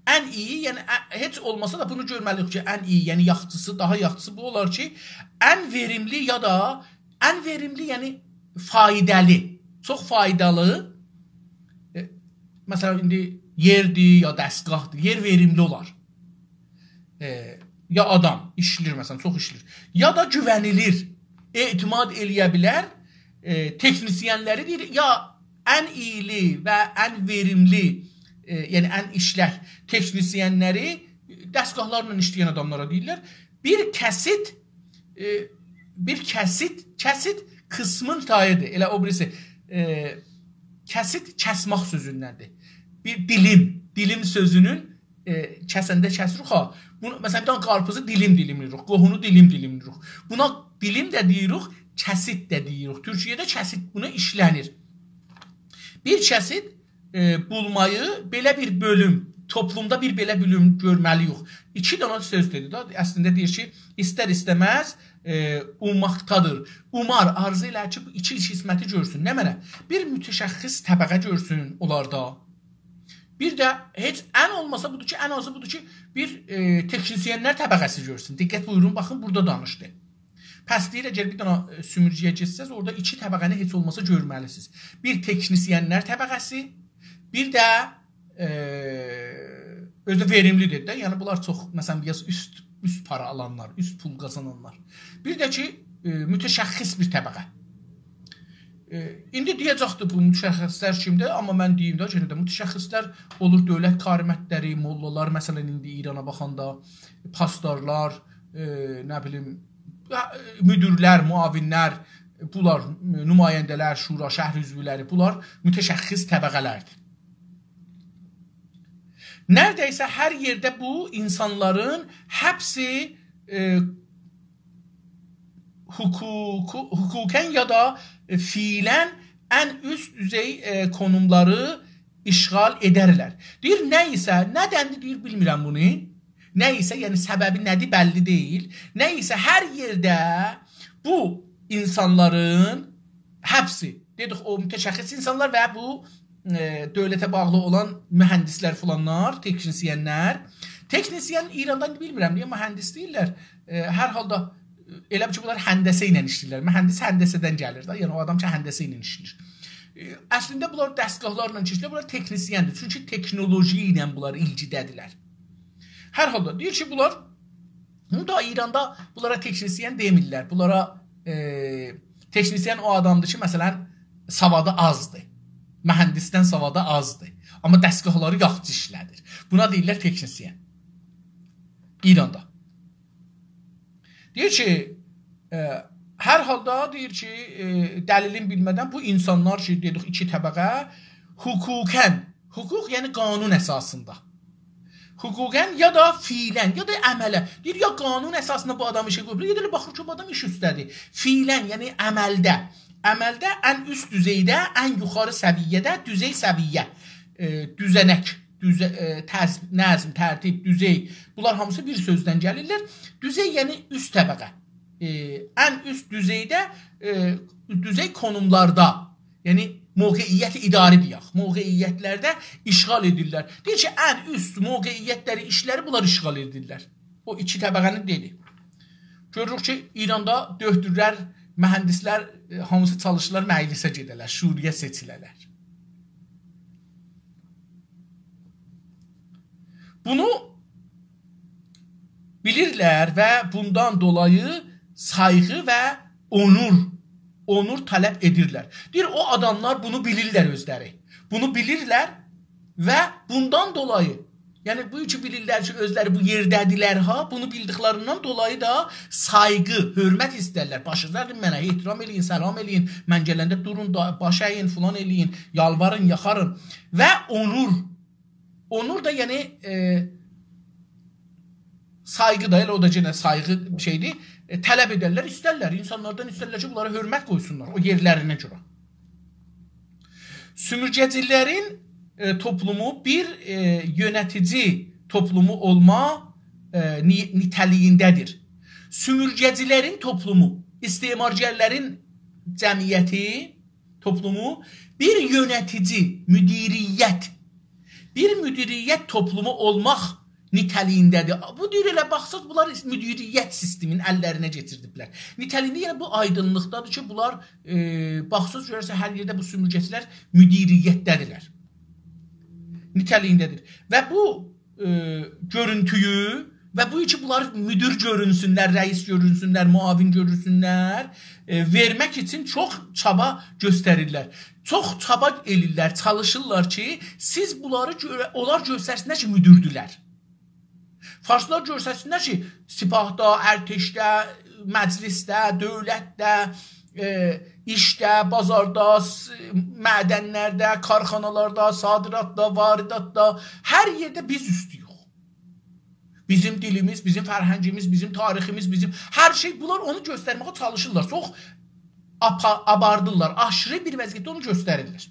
ان ایی، یعنی ا-، هئچ اولماسا دا بونو گؤرمه‌لی‌ییک کی، ان ایی، یعنی یاخشیسی، داها یاخشیسی بو اولار کی، ان وئریملی یا دا ان وئریملی، یعنی فایدالی، چوخ فایدالی، ائ، مثلا، ایندی یئردیر یا دستگاهدیر، یئر وئریملی اولار. ائ، یا آدام ایشله‌ییر، مثلا، چوخ ایشله‌ییر. یا دا گوونیلیر، اعتماد ائله‌یه بیلر، ائ، تکنیسین‌لری دئییر، یا ان اییلی و ان وئریملی، ائ، یعنی ان ایشلک تکنیسین‌لری دستگاهلارلا ایشله‌ین آداملارا دئییرلر. بیر کسید، ائ، بیر کسید، کسید قسمین تاییدیر. ائله او بیریسی، ائ، کسید کسمک سؤزوندندیر. بیر دیلیم، دیلیم سؤزونون، ائ، کسنده کسیریک ها. بونو، مثلا، بیر دنه قارپیزی دیلیم دیلیمله‌ییریک، قوهونو دیلیم دیلیمله‌ییریک. بونا دیلیم ده دئییریک، کسید ده دئییریک. تورکیه‌ده کسید بونا ایشله‌نیر. بیر کسید، ائ، بولمایی، بئله بیر بؤلوم، توپلومدا بیر بئله بؤلوم گؤرمه‌لی‌ییک. ایکی دنه سؤز دئدی ده، اصلینده دئییر کی، ایستر ایسته‌مز، ائ، اومماقدادیر. اومار، آرزو ائلر کی، بو ایکی خصلتی گؤرسون. نمنه؟ بیر متشخص طبقه گؤرسون اونلاردا. بیر ده هئچ، ان اولماسا بودور کی، ان آزی بودور کی، بیر، ائ، تکنیسین‌لر طبقه‌سی گؤرسون. دقت بویورون، باخین، بورادا دانیشدی. پس دئییر، اگر بیر دنه، ائ، سومورگه‌یه گئتسز، اورادا ایکی طبقه‌نی هئچ اولماسا گؤرمه‌لی‌سینیز. بیر تکنیسین‌لر طبقه‌سی، بیر ده، ائ، اؤزو ده وئریملی دئدی ده. یعنی بونلار چوخ، مثلا، بیر آز اوست، اوست پارا آلانلار، اوست پول قازانانلار. بیر ده کی، ائ، متشخص بیر طبقه. ائ، ایندی دئیه‌جکدیر بو متشخص‌لر کیمدیر، اما من دئییم ده، یئنه ده متشخص‌لر اولور دؤولت کارمندلری، موللالار، مثلا، ایندی ایرانا باخاندا، پاسدارلار، ائ، نه بیلیم، ائ، مدیرلر، معاونلر، بونلار، ائ، نماینده‌لر، شورا، شهر عضولری، بونلار متشخص طبقه‌لردیر. نئرده‌یسه هر یئرده بو اینسانلارین هپسی، ائ، حقوقو-، حقوقاً یا دا، ائ، فعلاً ان اوست دوزئی، ائ، کونوملاری اشغال ائدرلر. دئییر، نه ایسه، ندندیر، دئییر، بیلمیرم بونو. نه ایسه، یعنی سببی نه‌دیر، بللی دئییل. نه ایسه هر یئرده بو اینسانلارین هپسی، دئدیک، او متشخص اینسانلار و بو، ائ، دؤولته باغلی اولان مهندس‌لر فلانلار، تکنیسین‌لر. تکنیسین ایراندا ایندی بیلمیرم، نییه مهندس دئییرلر. ائ، هر حالدا، ائ، ائله بیل کی، بونلار هندسه ایله ایشله‌ییرلر. مهندس هندسه‌دن گلیر ده، یعنی او آدام کی، هندسه ایله ایشله‌ییر. ائ، اصلینده بونلار دستگاهلارلا ایشله‌ییر، بونلار تکنیسیندیر. چونکی تکنولوژی ایله بونلار ایلگیده‌دیرلر. هر حالدا دئییر کی، بونلار، بونو دا ایراندا بونلارا تکنیسین دئمیرلر. بونلارا، ائ، تکنیسین او آدامدیر کی، مثلا، سوادی آزدیر. مهندسدن سوادی آزدیر. اما دستگاهلاری یاخشی ایشله‌دیر. بونا دئییرلر تکنیسین. ایراندا. دئییر کی، ائ، هر حالدا دئییر کی، ائ، دلیلین بیلمه‌دن بو اینسانلار کی، دئدیک ایکی طبقه، حقوقاً، حقوق یعنی قانون اساسیندا. حقوقاً یا دا فعلاً، یا دا عملاً. دئییر، یا قانون اساسیندا بو آدام ایشه قویوبلار، یا دا ائله باخیر کی، بو آدام ایش اوسته‌دیر. فعلاً، یعنی عملده. عملده ان اوست دوزئیده، ان یوخاری سویه‌ده، دوزئی سویه، ائ، دوزنک، دوزه-، ائ، تز-، نظم، ترتیب، دوزئی. بونلار هامیسی بیر سؤزدن گلیرلر. دوزئی، یعنی اوست طبقه. ائ، ان اوست دوزئیده، ائ، دوزئی کونوملاردا، یعنی موقعیت اداری دئیک، موقعیت‌لرده اشغال ائدیرلر. دئییر کی، ان اوست موقعیت‌لری، ایشلری بونلار اشغال ائدیرلر. او ایکی طبقه‌نی دئدی. گؤروروک کی، ایراندا دؤکتورلر، مهندس‌لر، ائ، هامیسی چالیشیرلار مجلسه گئده‌لر، شورایا سئچیله‌لر. بونو بیلیرلر و بوندان دولایی سایغی و اونور، اونور طلب ائدیرلر. دئییر، او آداملار بونو بیلیرلر اؤزلری. بونو بیلیرلر و بوندان دولایی یعنی، بو کی بیلیرلر کی، اؤزلری بو یئرده‌دیرلر ها، بونو بیلدیکلریندن دولایی دا سایغی، حؤرمت ایسترلر. باش اوزه منه، احترام ائله‌یین، سلام ائله‌یین، من گلنده دورون، دا، باش ایین، فلان ائله‌یین، یالوارین، یاخارین. و اونور. اونور دا، یعنی، ائ، سایغی دا، ائله او دا یئنه سایغی شئیدیر. ائ، طلب ائدرلر، ایسترلر. اینسانلاردان ایسترلر کی، بونلارا حؤرمت قویسونلار او یئرلرینه گؤره. سومورگه‌چیلرین، ائ، توپلومو بیر، ائ، یؤنتیجی توپلومو اولما، ائ، نی-، نیته‌لیگینده‌دیر. سومورگه‌چیلرین توپلومو، استعمارگرلرین جمعیتی، توپلومو بیر یؤنتیجی، مدیریت، بیر مدیریت توپلومو اولماق نیته‌لیگینده‌دیر. بو دئییر، ائله باخساز، بونلار مدیریت سیستمینی اللرینه کئچیردیبلر. نیته‌لیگینده، یعنی، بو آیدینلیقدادیر کی، بونلار، ائ، باخساز گؤررسن، هر یئرده بو سومورگه‌چیلر مدیریتده‌دیرلر. نیته‌لیگینده‌دیر. و بو، ائ، گؤرونتویو و بو کی، بونلار مدیر گؤرونسونلر، رئیس گؤرونسونلر، معاون گؤرونسونلر، ائ، وئرمک اوچون چوخ چابا گؤستریرلر. چوخ چابا ائله‌ییرلر، چالیشیرلار کی، سیز بونلاری گؤره-، اونلار گؤسترسینلر کی، مدیردیلر. فارسلار گؤسترسینلر کی، سپاهدا، ارتشده، مجلسده، دؤولتده، ائ، ایشده، بازاردا، س-، معدنلرده، کارخانالاردا، صادراتدا، وارداتدا، هر یئرده بیز اوستویوک. بیزیم دیلیمیز، بیزیم فرهنگیمیز، بیزیم تاریخیمیز، بیزیم هر شئی، بونلار اونو گؤسترمه‌یه چالیشیرلار. چوخ آپا-، آباردیرلار، آشیری بیر وضعیتده اونو گؤستریرلر.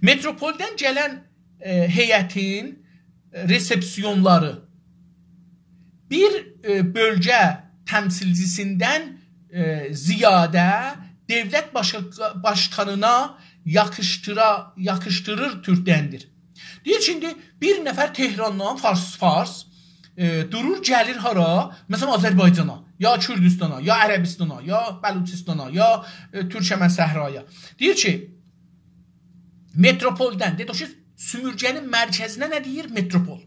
متروپولدن گلن، ائ، هیئتین، ائ، رسپسیونلاری بیر، ائ، بؤلگه تمثیلچیسیندن، ائ، زیاده دؤولت باشی-، باشقانینا یاخیشدیرا-، یاخیشدیریر تورکدندیر. دئییر کی، ایندی بیر نفر تهراندان، فارس، فارس، ائ، دورور، گلیر هارا؟ مثلا، آذربایجانا، یا کوردوستانا، یا عربیستانا، یا بلوچیستانا، یا، ائ، تورکمن صحرایا. دئییر کی، متروپولدن، دئدیک کی، سومورگه‌نین مرکزینه نه دئییر؟ متروپول.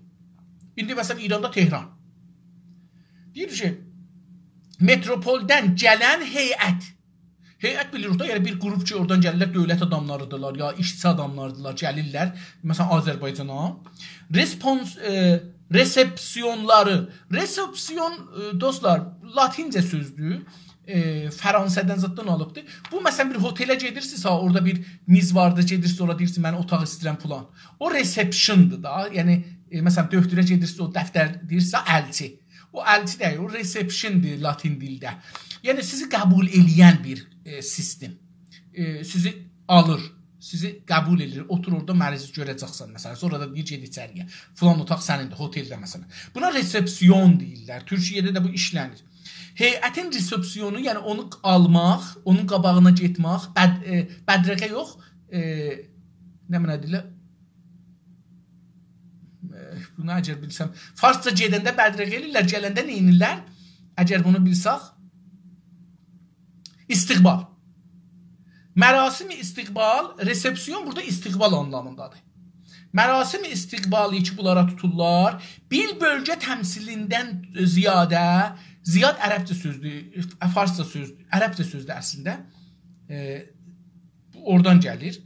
ایندی، مثلا، ایراندا تهران. دئییر کی، متروپولدن گلن هیئت، هیئت بیلیریک دا، یعنی بیر گروپ کی، اورادان گلیرلر، دؤولت آداملاریدیرلار، یا ایشچی آداملاریدیرلار، گلیرلر، مثلا، آذربایجانا. رسپونس، ائ، رسپسیونلاری. رسپسیون، ائ، دوستلار، لاتینجه سؤزدور. ائ، فرانسه‌دن زاددان آلیبدیر. بو، مثلا، بیر هتله گئدیرسینیز، ها، اورادا بیر میز واردیر، گئدیرسینیز، اورا دئییرسینیز، «من اوتاق ایسته‌ییرم»، فلان. او رسپشن‌دیر دا، یعنی، ائ، مثلا، دؤکتوره گئدیرسینیز، او دفتر دئییرسه، الچی. او الچی دئییل، او رسپشن‌دیر لاتین دیلده. یعنی، سیزی قبول ائله‌ین بیر، ائ، سیستم. ائ، سیزی آلیر، سیزی قبول ائدیر. اوتور اورادا، مریضی گؤره‌جکسن، مثلا. سونرا دا دئییر، «گئت ایچری‌یه. فلان اوتاق سنیندیر»، هتلده، مثلا. بونا رسپسیون دئییرلر. تورکیه‌ده ده بو ایشله‌نیر. هیئتین رسپسیونو، یعنی اونو آلماق، اونون قاباغینا گئتمک، بد-، ائ، بدرقه یوخ، ائ، نه منه دئییرلر؟ ائ، بونو اگر بیلسم، فارسجا گئدنده بدرقه ائله‌ییرلر، گلنده نه ائدیرلر؟ اگر بونو بیلسک، استقبال. مراسم استقبال، رسپسیون بورادا استقبال آنلامیندادیر. مراسم استقبالی کی، بونلارا توتورلار، بیر بؤلگه تمثیلیندن زیاده، زیاد عربجه سؤزدور، فارسجا سؤزدور، عربجه سؤزدور اصلینده. ائ، بو اورادان گلیر،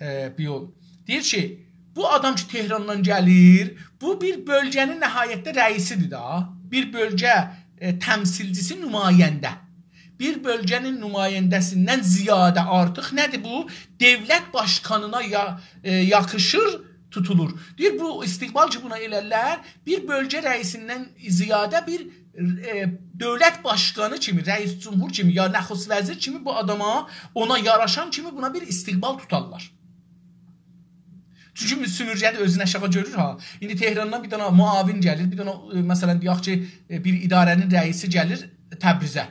ائ، بو یول. دئییر کی، بو آدام کی، تهراندان گلیر، بو بیر بؤلگه‌نین نهایتده رئیسیدیر دا. بیر بؤلگه، ائ، تمثیلچیسی، نماینده. بیر بؤلگه‌نین نماینده‌سیندن زیاده آرتیق نه‌دیر بو؟ دؤولت باشقانینا یا-، ائ، یاخیشیر، توتولور. دئییر، بو استقبال کی، بونا ائلرلر، بیر بؤلگه رئیسیندن زیاده بیر، ائ، دؤولت باشقانی کیمی، رئیس جمهور کیمی، یا نخست وزیر کیمی بو آداما، اونا یاراشان کیمی بونا بیر استقبال توتارلار. چونکی سومورگه‌دیر، اؤزونو آشاغی گؤرور ها. ایندی تهراندان بیر دنه معاون گلیر، بیر دنه، ائ، مثلا، دئیک کی، ائ، بیر اداره‌نین رئیسی گلیر تبریزه.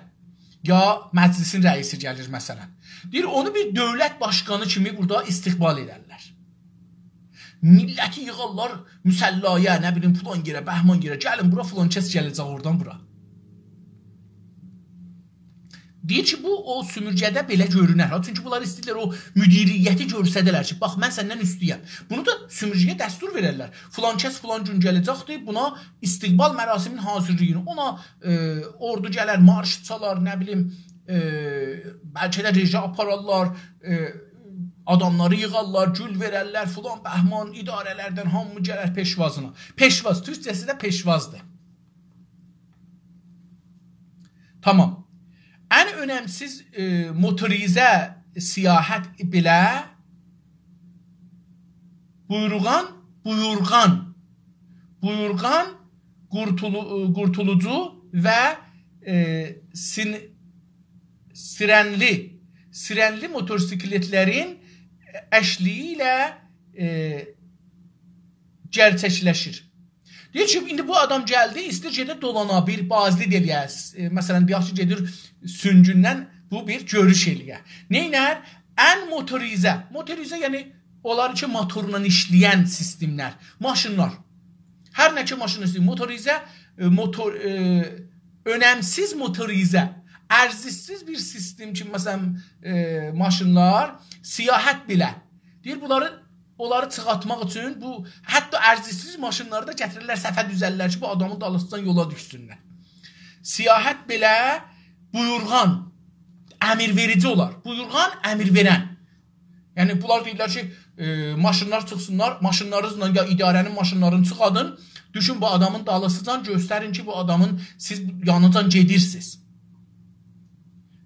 یا مجلسین رئیسی گلیر، مثلا. دئییر، اونو بیر دؤولت باشقانی کیمی بورادا استقبال ائدرلر. میللتی ییغارلار مصلایا، نه بیلیم، فلان یئره، بهمان یئره، گلین بورا، فلان کس گله‌جک اورادان بورا. دئییر کی، بو او سومورگه‌ده بئله گؤرونر ها. چونکی بونلار ایسته‌ییرلر او مدیریتی گؤرسده‌لر کی، باخ، من سندن اوستویم. بونو دا سومورگه‌یه دستور وئررلر. فلان کس فلان گون گله‌جکدیر، بونا استقبال مراسمین حاضیرلایین. اونا، ائ، اوردو گلر، مارش چالار، نه بیلیم، ائ، بلکه ده رژه آپارارلار، ائ، آداملاری ییغارلار، گول وئررلر، فلان بهمان، اداره‌لردن هامی گلر پیشوازینا. پیشواز، تورکجه‌سی ده پیشوازدیر. تامام. ان اؤنمسیز، ائ، موتوریزه سیاحت بیله بویورغان، بویورغان، بویورغان قورتولو-، ائ، قورتولوجو و، ائ، سین-، سیرنلی، سیرنلی موتورسیکلتلرین اشلیگی ایله، ائ، گئرچکلشیر. دئییر کی، ایندی بو آدام گلدی، ایسته‌ییر گئده دولانا، بیر بازدید ائله‌یه. ائ، مثلا، دئیک کی، گئدیر سونگوندن بو بیر گؤروش ائله‌یه. نئینر؟ ان موتوریزه. موتوریزه، یعنی، اونلار کی، موتورلا ایشله‌ین سیستملر، ماشینلار. هر نه کی، ماشین ایسته‌ییر، موتوریزه، ائ، موتور، ائ، اؤنمسیز موتوریزه، ارزشسیز بیر سیستم کی، مثلا، ائ، ماشینلار سیاحت بیله. دئییر، بونلاری، اونلاری چیخارتماق اوچون بو، حتی ارزشسیز ماشینلاری دا گتیریرلر، صفه دوزللر کی، بو آدامین دالیسیجان یولا دوشسونلر. سیاحت بیله بویورغان، امر وئریجی اولار. بویورغان، امر وئرن. یعنی، بونلار دئییرلر کی، ائ، ماشینلار چیخسینلار، ماشینلارینیزلا یا اداره‌نین ماشینلارینی چیخادین، دوشون بو آدامین دالیسیجان، گؤسترین کی، بو آدامین سیز یانیجان گئدیرسینیز.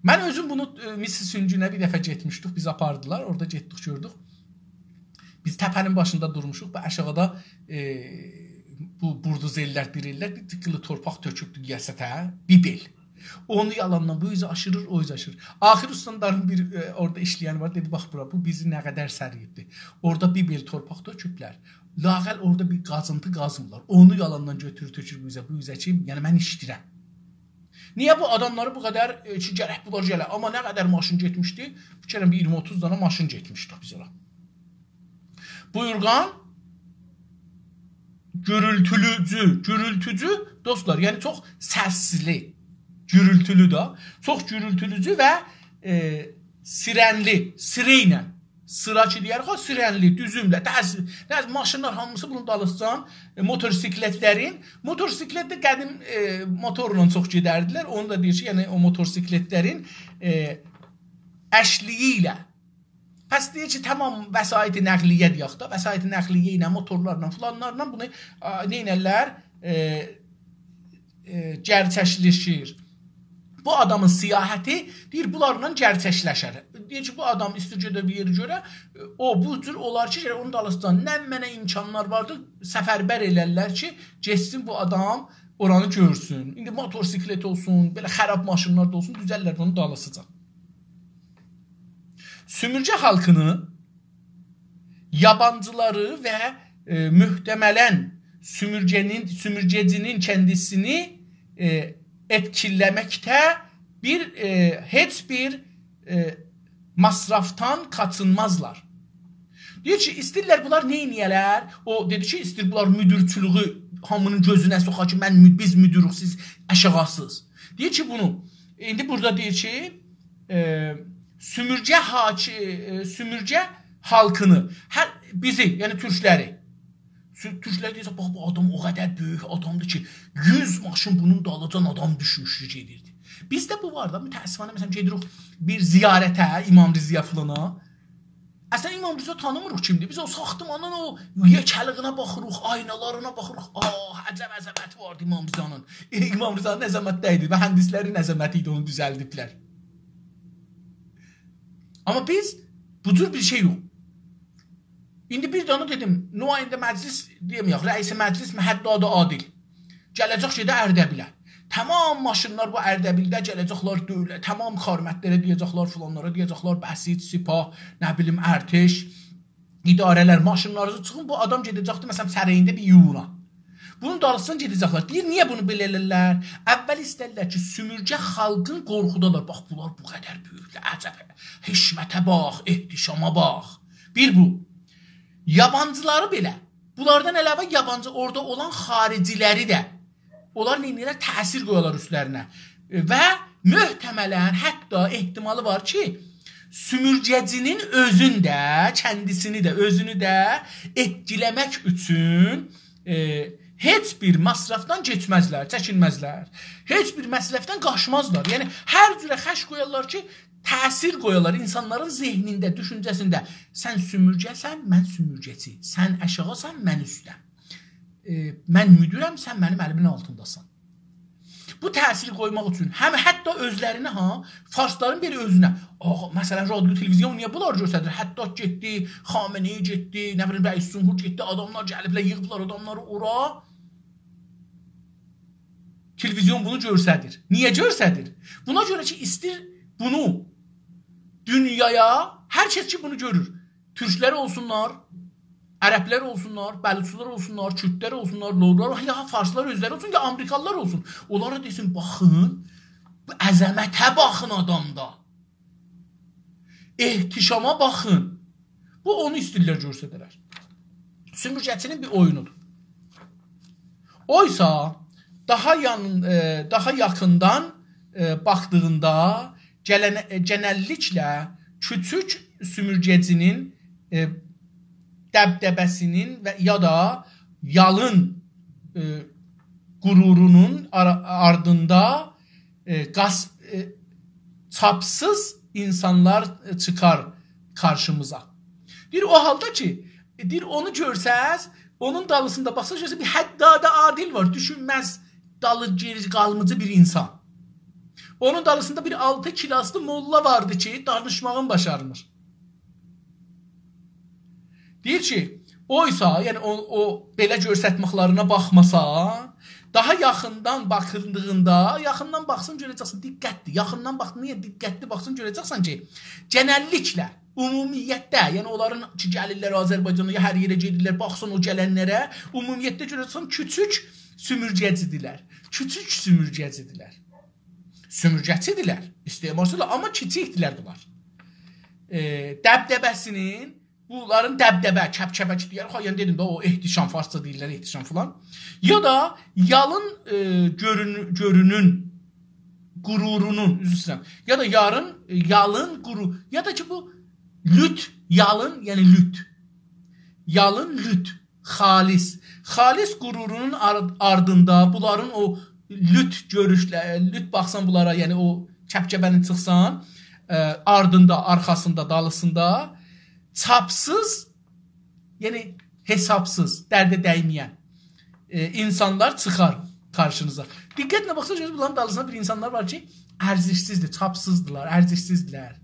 من اؤزوم بونو، ائ، مس سونگوندن بیر دفعه گئتمیشدیک، بیزی آپاردیلار، اورادا گئتدیک، گؤردوک. بیز تپه‌نین باشیندا دورموشوق، بو آشاغیدا، ائ، بو بولدوزرلر، بیر ائللر، بیر تیکیلی تورپاق تؤکوبدو یئسته، بیر بئل. اونو یالاندان بو اوزه آشیریر، او اوزه آشیریر. آخیر استاندارین بیر، ائ، اورادا ایشله‌ین وار، دئدی، «باخ بورا، بو بیزی نه قدر سریبدیر. اورادا بیر بئل تورپاق تؤکوبلر. لااقل اورادا بیر قازینتی قازمیرلار. اونو یالاندان گؤتورور، تؤکور بو اوزه، بو اوزه کی، یعنی من ایشله‌ییرم.» نییه بو آداملاری بو قدر، ائ، کی، گرک بونلار گله؟ آمما نه قدر ماشین گئتمیشدی؟ فیکر ائلیرم، بیر اییرمی اوتوز دانا ماشین گئتمیشدیک بیز اورا. بویورغان، گورولتولوجو، گورولتوجو، دوستلار، یعنی چوخ سسلی، گورولتولو دا، چوخ گورولتولوجو و، ائ، سیرنلی، سیره ایله، سیرا کی دئیه‌ریک، او سیرنلی، دوزومله، دز، دز ماشینلار هامیسی بونون دالیسیجان، ائ، موتورسیکلتلرین، موتورسیکلت ده قدیم، ائ، موتورلا چوخ گئدردیلر، اونو دا دئییر کی، یعنی او موتورسیکلتلرین، ائ، اشلیگی ایله پس دئییر کی، تامام وسایط نقلیه دئیک ده، وسایط نقلیه ایله، موتورلارلا، فلانلارلا بونو، آ، نئینرلر؟ ائ، ائ، گئرچکلشیر. بو آدامین سیاحتی، دئییر، بونلارلا گئرچکلشر. دئییر کی، بو آدام ایسته‌ییر گئده بیر یئری گؤره، او، بو جور اولار کی، اونون دالیسیجان نمنه امکانلار واردی، سفربر ائلرلر کی، گئتسین بو آدام اورانی گؤرسون. ایندی موتورسیکلت اولسون، بئله خراب ماشینلار دا اولسون، دوزللر اونون دالیسیجان. سومورگه خالقینی، یابانجیلاری و، ائ، محتملاً سومورگه‌نین، سومورگه‌جی‌نین کندیسینی، ائ، ائتکیله‌مکده بیر، ائ، هئچ بیر، ائ، مصرفدان قاچینمازلار. دئییر کی، ایسته‌ییرلر بونلار نه ائله‌یه‌لر؟ او دئدی کی، ایسته‌ییر بونلار مدیرچیلیگی هامی‌نین گؤزونه سوخا کی، من مد-، بیز مدیروق، سیز آشاغی‌سیز. دئییر کی، بونو، ایندی بورادا دئییر کی، ائ، سومورگه حاکی-، ائ، سومورگه خالقینی، هر، بیزی، یعنی تورکلری. سو-، تورکلر دئیه‌جک، «باخ، بو آدام او قدر بؤیوک آدامدیر کی، یوز ماشین بونون دالیجان آدام دوشموشدو، گئدیردی.» بیزده بو وار دا، متأسفانه، مثلا، گئدیریک بیر زیارته، امام رضایا فلانا. اصلا امام رضا تانیمیریق کیمدیر. بیز او ساختمانین او یئکه‌لیگینه باخیریق، آینالارینا باخیریق. آه، عجب عظمتی واردی امام رضانین. ائ، امام رضانین عظمتی دئییلدی، مهندسلرین عظمتی ایدی، اونو دوزلدیبلر. آمما بیز بو جور بیر شئی یوخ. ایندی بیر دنه دئدیم، نماینده مجلس دئمه‌یک، رئیس مجلس، حداد عادل. گله‌جک گئده اردبیله. تامام ماشینلار بو اردبیلده گله‌جکلر دؤوله-، تامام کارمندلره دئیه‌جکلر، فلانلارا دئیه‌جکلر، بسیج، سپاه، نه بیلیم، ارتش، اداره‌لر، ماشینلارینیزی چیخین، بو آدام گئده‌جکدی، مثلا، سره‌یینده بیر یوغونا. بونون دالیسیجان گئده‌جکلر. دئییر، نییه بونو بئله ائله‌ییرلر؟ اول ایسترلر کی، سومورگه خالقین قورخودالار. باخ، بونلار بو قدر بؤیوکلر، عجب، حشمته باخ، احتشاما باخ. بیر بو. یابانجیلاری بئله، بونلاردان علاوه یابانجی، اورادا اولان خارجی‌لری ده، اونلار نئینیرلر؟ تأثیر قویارلار اوستلرینه. و محتملاً، حتی احتمالی وار کی، سومورگه‌جی‌نین اؤزون ده، کندیسینی ده، اؤزونو ده ائتکیله‌مک اوچون، ائ، هئچ بیر مصرفدان کئچمزلر، چکینمزلر. هئچ بیر مصرفدان قاچمازلار. یعنی، هر جوره خرج قویارلار کی، تأثیر قویالار اینسانلارین ذهنینده، دوشونجه‌سینده. سن سومورگه‌سن، من سومورگه‌چی. سن آشاغیسان، من اوستم. ائ، من مدیرم، سن منیم الیمین آلتینداسان. بو تأثیر قویماق اوچون هم حتی اؤزلرینه، ها، فارسلارین بیر اؤزونه. آغا، مثلا، رادیو، تلویزیون نییه بونلاری گؤستریر؟ حداد گئتدی، خامنه‌ای گئتدی، نه بیلیم، رئیس جمهور گئتدی، آداملار گلیبلر، ییغیبلار آداملاری اورا. تلویزیون بونو گؤستریر. نییه گؤستریر؟ بونا گؤره کی، ایستیر بونو دونیایا، هر کس کی، بونو گؤرور. تورکلر اولسونلار، عربلر اولسونلار، بلوچلار اولسونلار، کوردلر اولسونلار، لورلار، یا فارسلار اؤزلری اولسون، یا آمریکالیلار اولسون. اونلارا دئسین، باخین، بو عظمته باخین آدامدا. احتشاما باخین. بو اونو ایسته‌ییرلر گؤستره‌لر. سومورگه‌چی‌نین بیر اویونودور. اویسا داها یان-، ائ، داها یاخیندان، ائ، باخدیغیندا گلنه-، ائ، گئنللیکله کوچوک سومورگه‌چی‌نین، ائ، دبدبه‌سی‌نین و یا دا یالین، ائ، غرورونون آر-، آردیندا، ائ، قاس-، ائ، چاپسیز اینسانلار، ائ، چیخار قارشیمیزا. دئییر، او حالدا کی، ائ، دئییر، اونو گؤرسز، اونون دالیسیندا باخساز، گؤرسز، بیر حداد عادل وار، دوشونمز، دالی گئری قالمیجی بیر اینسان. اونون دالیسیندا بیر آلتی کلاسلی موللا واردی کی، دانیشماغین باشارمیر. دئییر کی، اویسا، یعنی او، او بئله گؤرستمکلرینه باخماسا، داها یاخیندان باخیلدیغیندا، یاخیندان باخسین گؤره‌جکسن، دقتلی، یاخیندان باخ، نییه دقتلی باخسین گؤره‌جکسن کی، گئنللیکله، عمومیتله، یعنی اونلارین کی، گلیرلر آذربایجانا، یا هر یئره گئدیرلر، باخسین او گلنلره، عمومیتله گؤره‌جکسن، کوچوک سومورگه‌چی‌دیرلر. کوچوک سومورگه‌چی‌دیرلر. سومورگه‌چی‌دیرلر، استعمارچی‌دیرلار، آمما کیچیکدیلر بونلار. ائ، دبدبه‌سی‌نین، بونلارین دبدبه، کبکبه کی دئیر، ها، یعنی دئدیم ده، او احتشام، فارسجا دئییرلر احتشام فلان. یا دا یالین، ائ، گؤرون-، گؤرونون، غرورونون، عذر ایسته‌ییرم، یا دا یارین، ائ، یالین، غرو-، یا دا کی بو لوت، یالین، یعنی لوت. یالین، لوت. خالص. خالص غرورونون آر-، آردیندا بونلارین او لوت گؤروشله-، لوت باخسان بونلارا، یعنی او کبکبه‌نی چیخسان، ائ، آردیندا، آرخاسیندا، دالیسیندا چاپسیز، یعنی حسابسیز، درده دیمه‌ین، ائ، اینسانلار چیخار قارشینیزا. دقتله باخسان، گؤرورسونوز، بونلارین دالیسیندا بیر اینسانلار وار کی، ارزشسیزدیر، چاپسیزدیلار، ارزشسیزدیلر.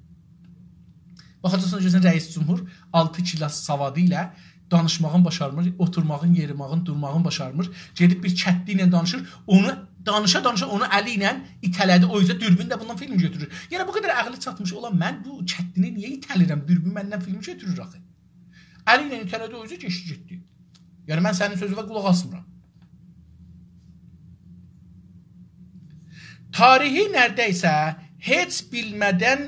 باخاجاقسان، گؤره‌سن، رئیس جمهور آلتی کلاس سوادی ایله دانیشماغین باشارمیر، اوتورماغین، یئریماغین، دورماغین باشارمیر. گئدیب بیر کتلی ایله دانیشیر، اونو دانیشا-دانیشا اونو الی ایله ایته‌له‌دی، او اوزه دوربین ده بوندان فیلم گؤتورور. یعنی بو قدر عقلی چاتمیش اولان من بو کتلینی نییه ایته‌لیرم؟ دوربین مندن فیلم گؤتورور آخی. الی ایله ایته‌له‌دی، او اوزه کئچدی گئتدی. یعنی من سنین سؤزونه قولاق آسمیرام. تاریخی نئرده‌یسه هئچ بیلمه‌دن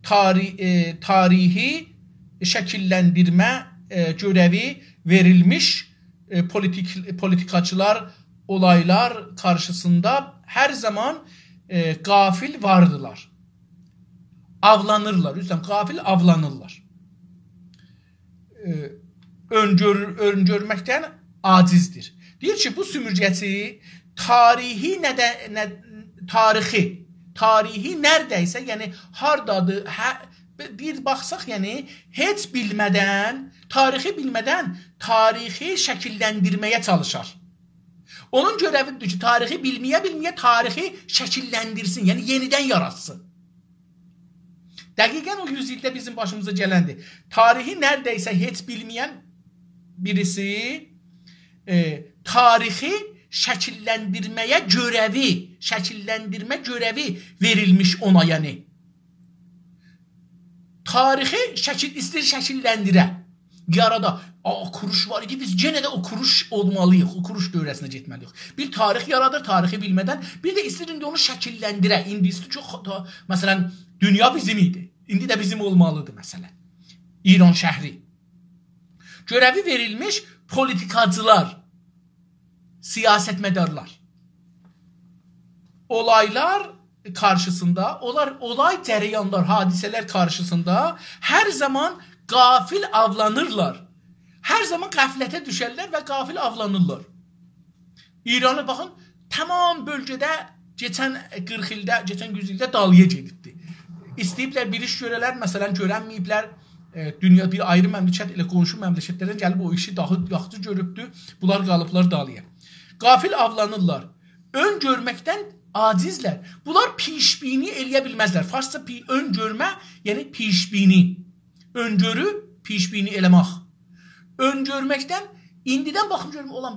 تاری-، ائ، تاریخی شکیللندیرمه، ائ، گؤره‌وی وئریلمیش، ائ، پولیتیک-، پولیتیکاچیلار اولایلار قارشیسیندا هر زامان، ائ، غافل واردیلار. آولانیرلار، عذر ایسته‌ییرم، غافل آولانیرلار. ائ، اؤنگؤر-، اؤنگؤرمکدن عاجزدیر. دئییر کی، بو سومورگه‌چی تاریخی نئده-، نه، تاریخی، تاریخی نئرده‌یسه، یعنی هاردادیر، هه، بیر باخساق، یعنی هئچ بیلمه‌دن، تاریخی بیلمه‌دن تاریخی شکیللندیرمه‌یه چالیشار. اونون گؤره‌ویدیر کی، تاریخی بیلمه‌یه-بیلمه‌یه تاریخی شکیللندیرسین، یعنی یئنیدن یاراتسین. دقیقا او یوز ایلده بیزیم باشیمیزا گلندیر. تاریخی نئرده‌یسه هئچ بیلمه‌ین بیریسی، ائ، تاریخی شکیللندیرمه‌یه گؤره‌وی، شکیللندیرمه گؤره‌وی وئریلمیش اونا، یعنی. تاریخی شکیل، ایسته‌ییر شکیللندیره. یارادا، آ، کوروش وار ایدی، بیز یئنه ده او کوروش اولمالی‌ییق، او کوروش دؤوره‌سینه گئتمه‌لی‌ییک. بیر تاریخ یارادیر، تاریخی بیلمه‌دن، بیر ده ایسته‌ییر ایندی اونو شکیللندیره. ایندی ایسته‌ییر کی، خو-، تا-، مثلا، دونیا بیزیم ایدی. ایندی ده بیزیم اولمالیدیر، مثلا. ایرانشهری. گؤره‌وی وئریلمیش پولیتیکاچیلار، سیاستمدارلار. اولایلار قارشیسیندا، اولار، اولای جریانلار، حادثه‌لر قارشیسیندا هر زامان غافل آولانیرلار. هر زامان غفلته دوشرلر و غافل آولانیرلار. ایرانی باخین، تمام بؤلگه‌ده کئچن قیرخ ایلده، کئچن یوز ایلده دالییا گئدیبدی. ایسته‌ییبلر بیر ایش گؤره‌لر، مثلا، گؤرنمه‌ییبلر. ائ، دونیا بیر آیری مملکت ائله قونشو مملکتلردن گلیب او ایشی داها یاخشی گؤروبدو. بونلار قالیبلار دالییا. غافل آولانیرلار. اؤن‌گؤرمکدن عاجیزلر. بونلار پیش‌بینی ائله‌یه بیلمزلر. فارسجا پی-، اؤن‌گؤرمه، یعنی پیش‌بینی. اؤن‌گؤرو، پیش‌بینی ائله‌مک. اؤن‌گؤرمکدن، ایندیدن باخیم گؤروم، اولان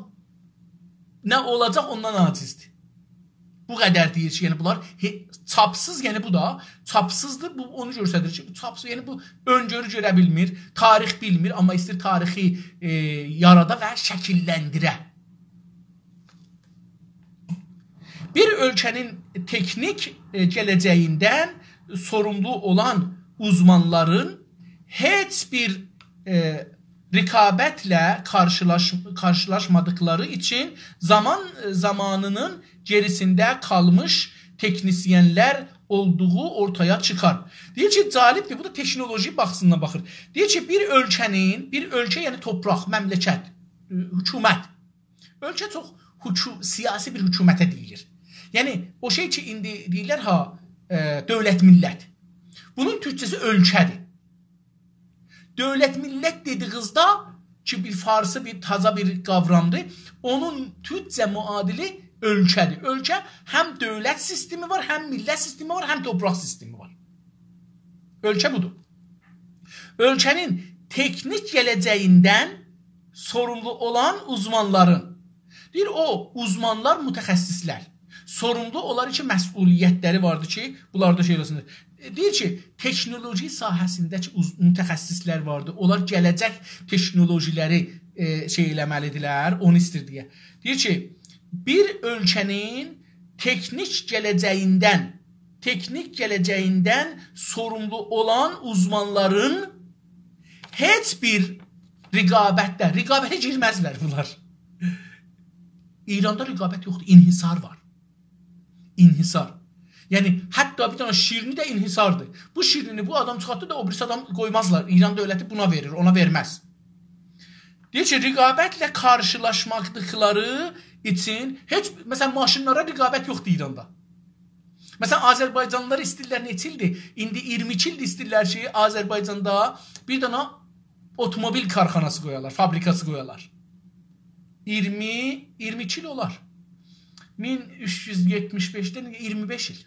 نه اولاجاق، اوندان عاجیزدیر. بو قدر دئییر کی، یعنی بونلار هئ-، چاپسیز، یعنی بو دا چاپسیزدیر. بو اونو گؤستریر کی، بو چاپسیز، یعنی بو اؤن‌گؤرو گؤره بیلمیر، تاریخ بیلمیر، آمما ایسته‌ییر تاریخی، ائ، یارادا و شکیللندیره. بیر اؤلکه‌نین تکنیک، ائ، گله‌جه‌ییندن سوروملو اولان اوزمانلارین هئچ بیر، ائ، رقابتله قارشیلاش-، قارشیلاشمادیقلاری اوچون زامان، زامانینین گئریسینده قالمیش تکنیسینلر اولدوغو اورتایا چیخار. دئییر کی، جالبدیر، بو دا تکنولوژی باخیسیندان باخیر. دئییر کی، بیر اؤلکه‌نین، بیر اؤلکه، یعنی توپراق، مملکت، ائ، حکومت، اؤلکه چوخ حکو-، سیاسی بیر حکومته دئییلیر. یعنی، او شئی کی، ایندی دئییرلر ها، ائ، دؤولت میللت. بونون تورکجه‌سی اؤلکه‌دیر. دؤولت میللت دئدیگینیزده کی، بیر فارسی، بیر تازا بیر قاورامدیر. اونون تورکجه معادلی اؤلکه‌دیر. اؤلکه هم دؤولت سیستمی وار، هم میللت سیستمی وار، هم توپراق سیستمی وار. اؤلکه بودور. اؤلکه‌نین تکنیک گله‌جه‌ییندن سوروملو اولان اوزمانلارین، دئییر، او اوزمانلار، متخصصلر، سوروملو، اونلار اوچون مسئولیتلری واردی کی، بونلار دا شئی ائله‌سینلر. ائ، دئییر کی، تکنولوژی ساحه‌سینده کی، اوز-، متخصصلر واردی. اونلار گله‌جک تکنولوژیلری، ائ، شئی ائله‌مه‌لیدیرلر، اونو ایستیر دئیه. دئییر کی، بیر اؤلکه‌نین تکنیک گله‌جه‌ییندن، تکنیک گله‌جه‌ییندن سوروملو اولان اوزمانلارین هئچ بیر رقابتده، رقابته گیرمزلر بونلار. ایراندا رقابت یوخدور، انحصار وار. انحصار. یعنی، حتی بیر دنه شیرینی ده انحصاردیر. بو شیرینی بو آدام چیخارتدی دا، او بیریسی آدام قویمازلار. ایران دؤولتی بونا وئریر، اونا وئرمز. دئییر کی، رقابتله قارشیلاشمادیقلاری اوچون هئچ، مثلا، ماشینلارا رقابت یوخدور ایراندا. مثلا، آذربایجانلیلار ایسته‌ییرلر، نئچه ایلدیر؟ ایندی اییرمی ایکی ایلدیر ایسته‌ییرلر کی، آذربایجاندا بیر دنه اوتوموبیل کارخاناسی قویالار، فابریکاسی قویالار. اییرمی، اییرمی ایکی ایل اولار. مین اوچ یوز یئتمیش بئشدن اییرمی بئش ایل.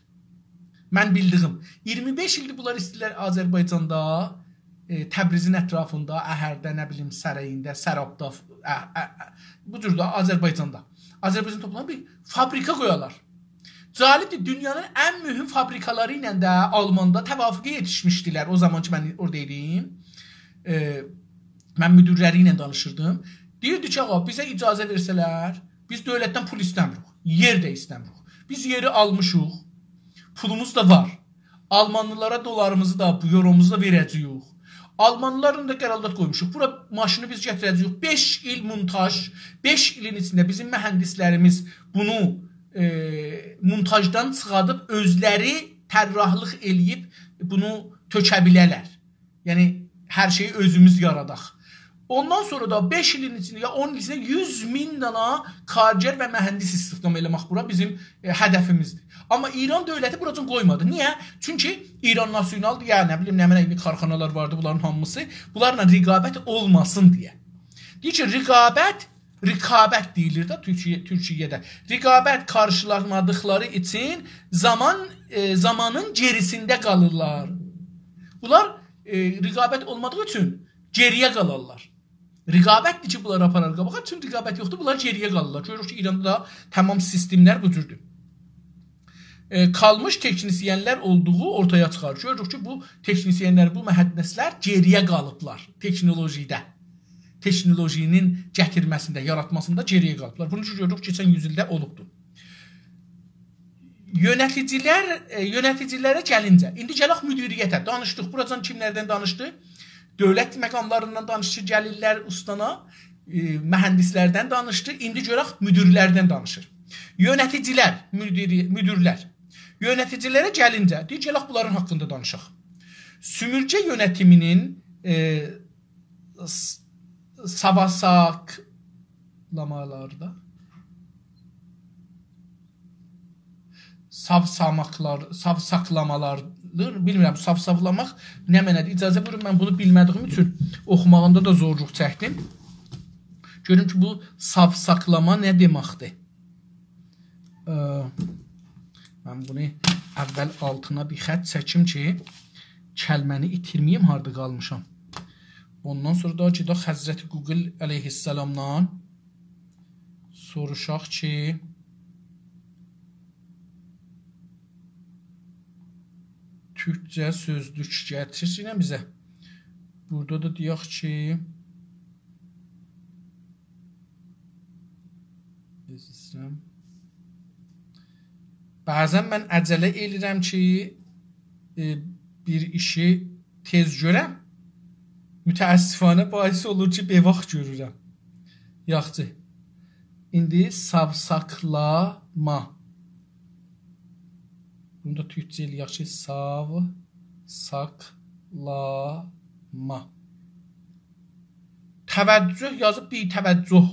من بیلدیگیم. اییرمی بئش ایلدیر بونلار ایسته‌ییرلر آذربایجاندا، ائ، تبریزین اطرافیندا، اهرده، نه بیلیم، سرینده، سرابدا، اه، اه، اه، بو جور ده آذربایجاندا. آذربایجان توپلومونا بیر فابریکا قویالار. جالبدیر، دونیانین ان مهم فابریکالاری ایله ده آلماندا توافقه یئتیشمیشدیلر. او زامان کی، من اورادا ایدیم، ائ، من مدیرلری ایله دانیشیردیم. دئییردی کی، آغا، بیزه اجازه وئرسه‌لر، بیز دؤولتدن پول ایسته‌میریک، یئر ده ایسته‌میریک. بیز یئری آلمیشیق، پولوموز دا وار. آلمانلیلارا دلاریمیزی دا، بو یوروموزو دا وئره‌جه‌ییک. آلمانلیلارین دا قرارداد قویموشوق. بورا ماشینی بیز گتیره‌جه‌ییک. بئش ایل مونتاژ، بئش ایلین ایچینده بیزیم مهندسلریمیز بونو، ائ، مونتاژدان چیخادیب اؤزلری طراحلیق ائله‌ییب بونو تؤکه بیله‌لر. یعنی، هر شئیی اؤزوموز یاراداق. اوندان سونرا دا بئش ایلین ایچینده، یا اون ایلین ایچینده یوز مین دانا کارگر و مهندس استخدام ائله‌مک بورا بیزیم، ائ، هدفیمیزدیر. آمما ایران دؤولتی بوراجان قویمادی. نییه؟ چونکی ایران ناسیونالدیر، یا نه بیلیم، نمنه کیمی کارخانالار واردی، بونلارین هامیسی. بونلارلا رقابت اولماسین دئیه. دئییر کی، رقابت، رقابت دئییلیر ده تورکیه، تورکیه‌ده. رقابت قارشیلامادیقلاری اوچون زامان، ائ، زامانین گئریسینده قالیرلار. بونلار، ائ، رقابت اولمادیغی اوچون گئری‌یه قالارلار. رقابتدیر کی، بونلاری آپارار قاباغا. چون رقابت یوخدور، بونلار گئری‌یه قالیرلار. گؤروروک کی، ایراندا دا تمام سیستملر بو جوردور. ائ، قالمیش تکنیسینلر اولدوغو اورتایا چیخار. گؤروروک کی، بو تکنیسینلر، بو مهندسلر گئری‌یه قالیبلار تکنولوژیده. تکنولوژی‌نین گتیرمه‌سینده، یاراتماسیندا گئری‌یه قالیبلار. بونو کی، گؤروروک، کئچن یوز ایلده اولوبدور. یؤنه‌تیجیلر، ائ، یؤنه‌تیجیلره گلینجه، ایندی گلک مدیریته. دانیشدیق، بوراجان کیملردن دانیشدی؟ دؤولت مقاملاریندان دانیشدی، گلیرلر اوستانا، ائ، مهندسلردن دانیشدی. ایندی گؤرک، مدیرلردن دانیشیر. یؤنه‌تیجیلر، مدیری-، مدیرلر. یؤنه‌تیجیلره گلینجه، دئییر، گلک بونلارین حاقیندا دانیشاق. سؤمورگه یؤنتیمی‌نین، ائ، س-، ساواساقلامالاردا، ساوساماقلار، ساوساقلامالار، بیلمیرم، ساوساولاماق نه معنادیر؟ اجازه بویورون، من بونو بیلمه‌دیییم اوچون اوخوماغیندا دا زورلوق چکدیم. گؤروم کی، بو ساوساقلاما نه دئمکدیر؟ اه، من بونو اول آلتینا بیر خط چکیم کی، کلمه‌نی ایتیرمه‌ییم، هاردا قالمیشام. اوندان سونرا دا گئدک حضرت گوگل علیه‌السلامدان سوروشاق کی، تورکجه سؤزلوک گتیرسین بیزه. بورادا دا دئیک کی، عزیزم، بعضا من عجله ائله‌ییرم کی، ائ، بیر ایشی تئز گؤرم. متأسفانه باعث اولور کی، بی‌واخت گؤرورم. یاخشی. ایندی ساوساقلاما. بونو دا تورکجه ائله‌یک کی، ساوساقلاما. توجه یازیب، بی‌توجه.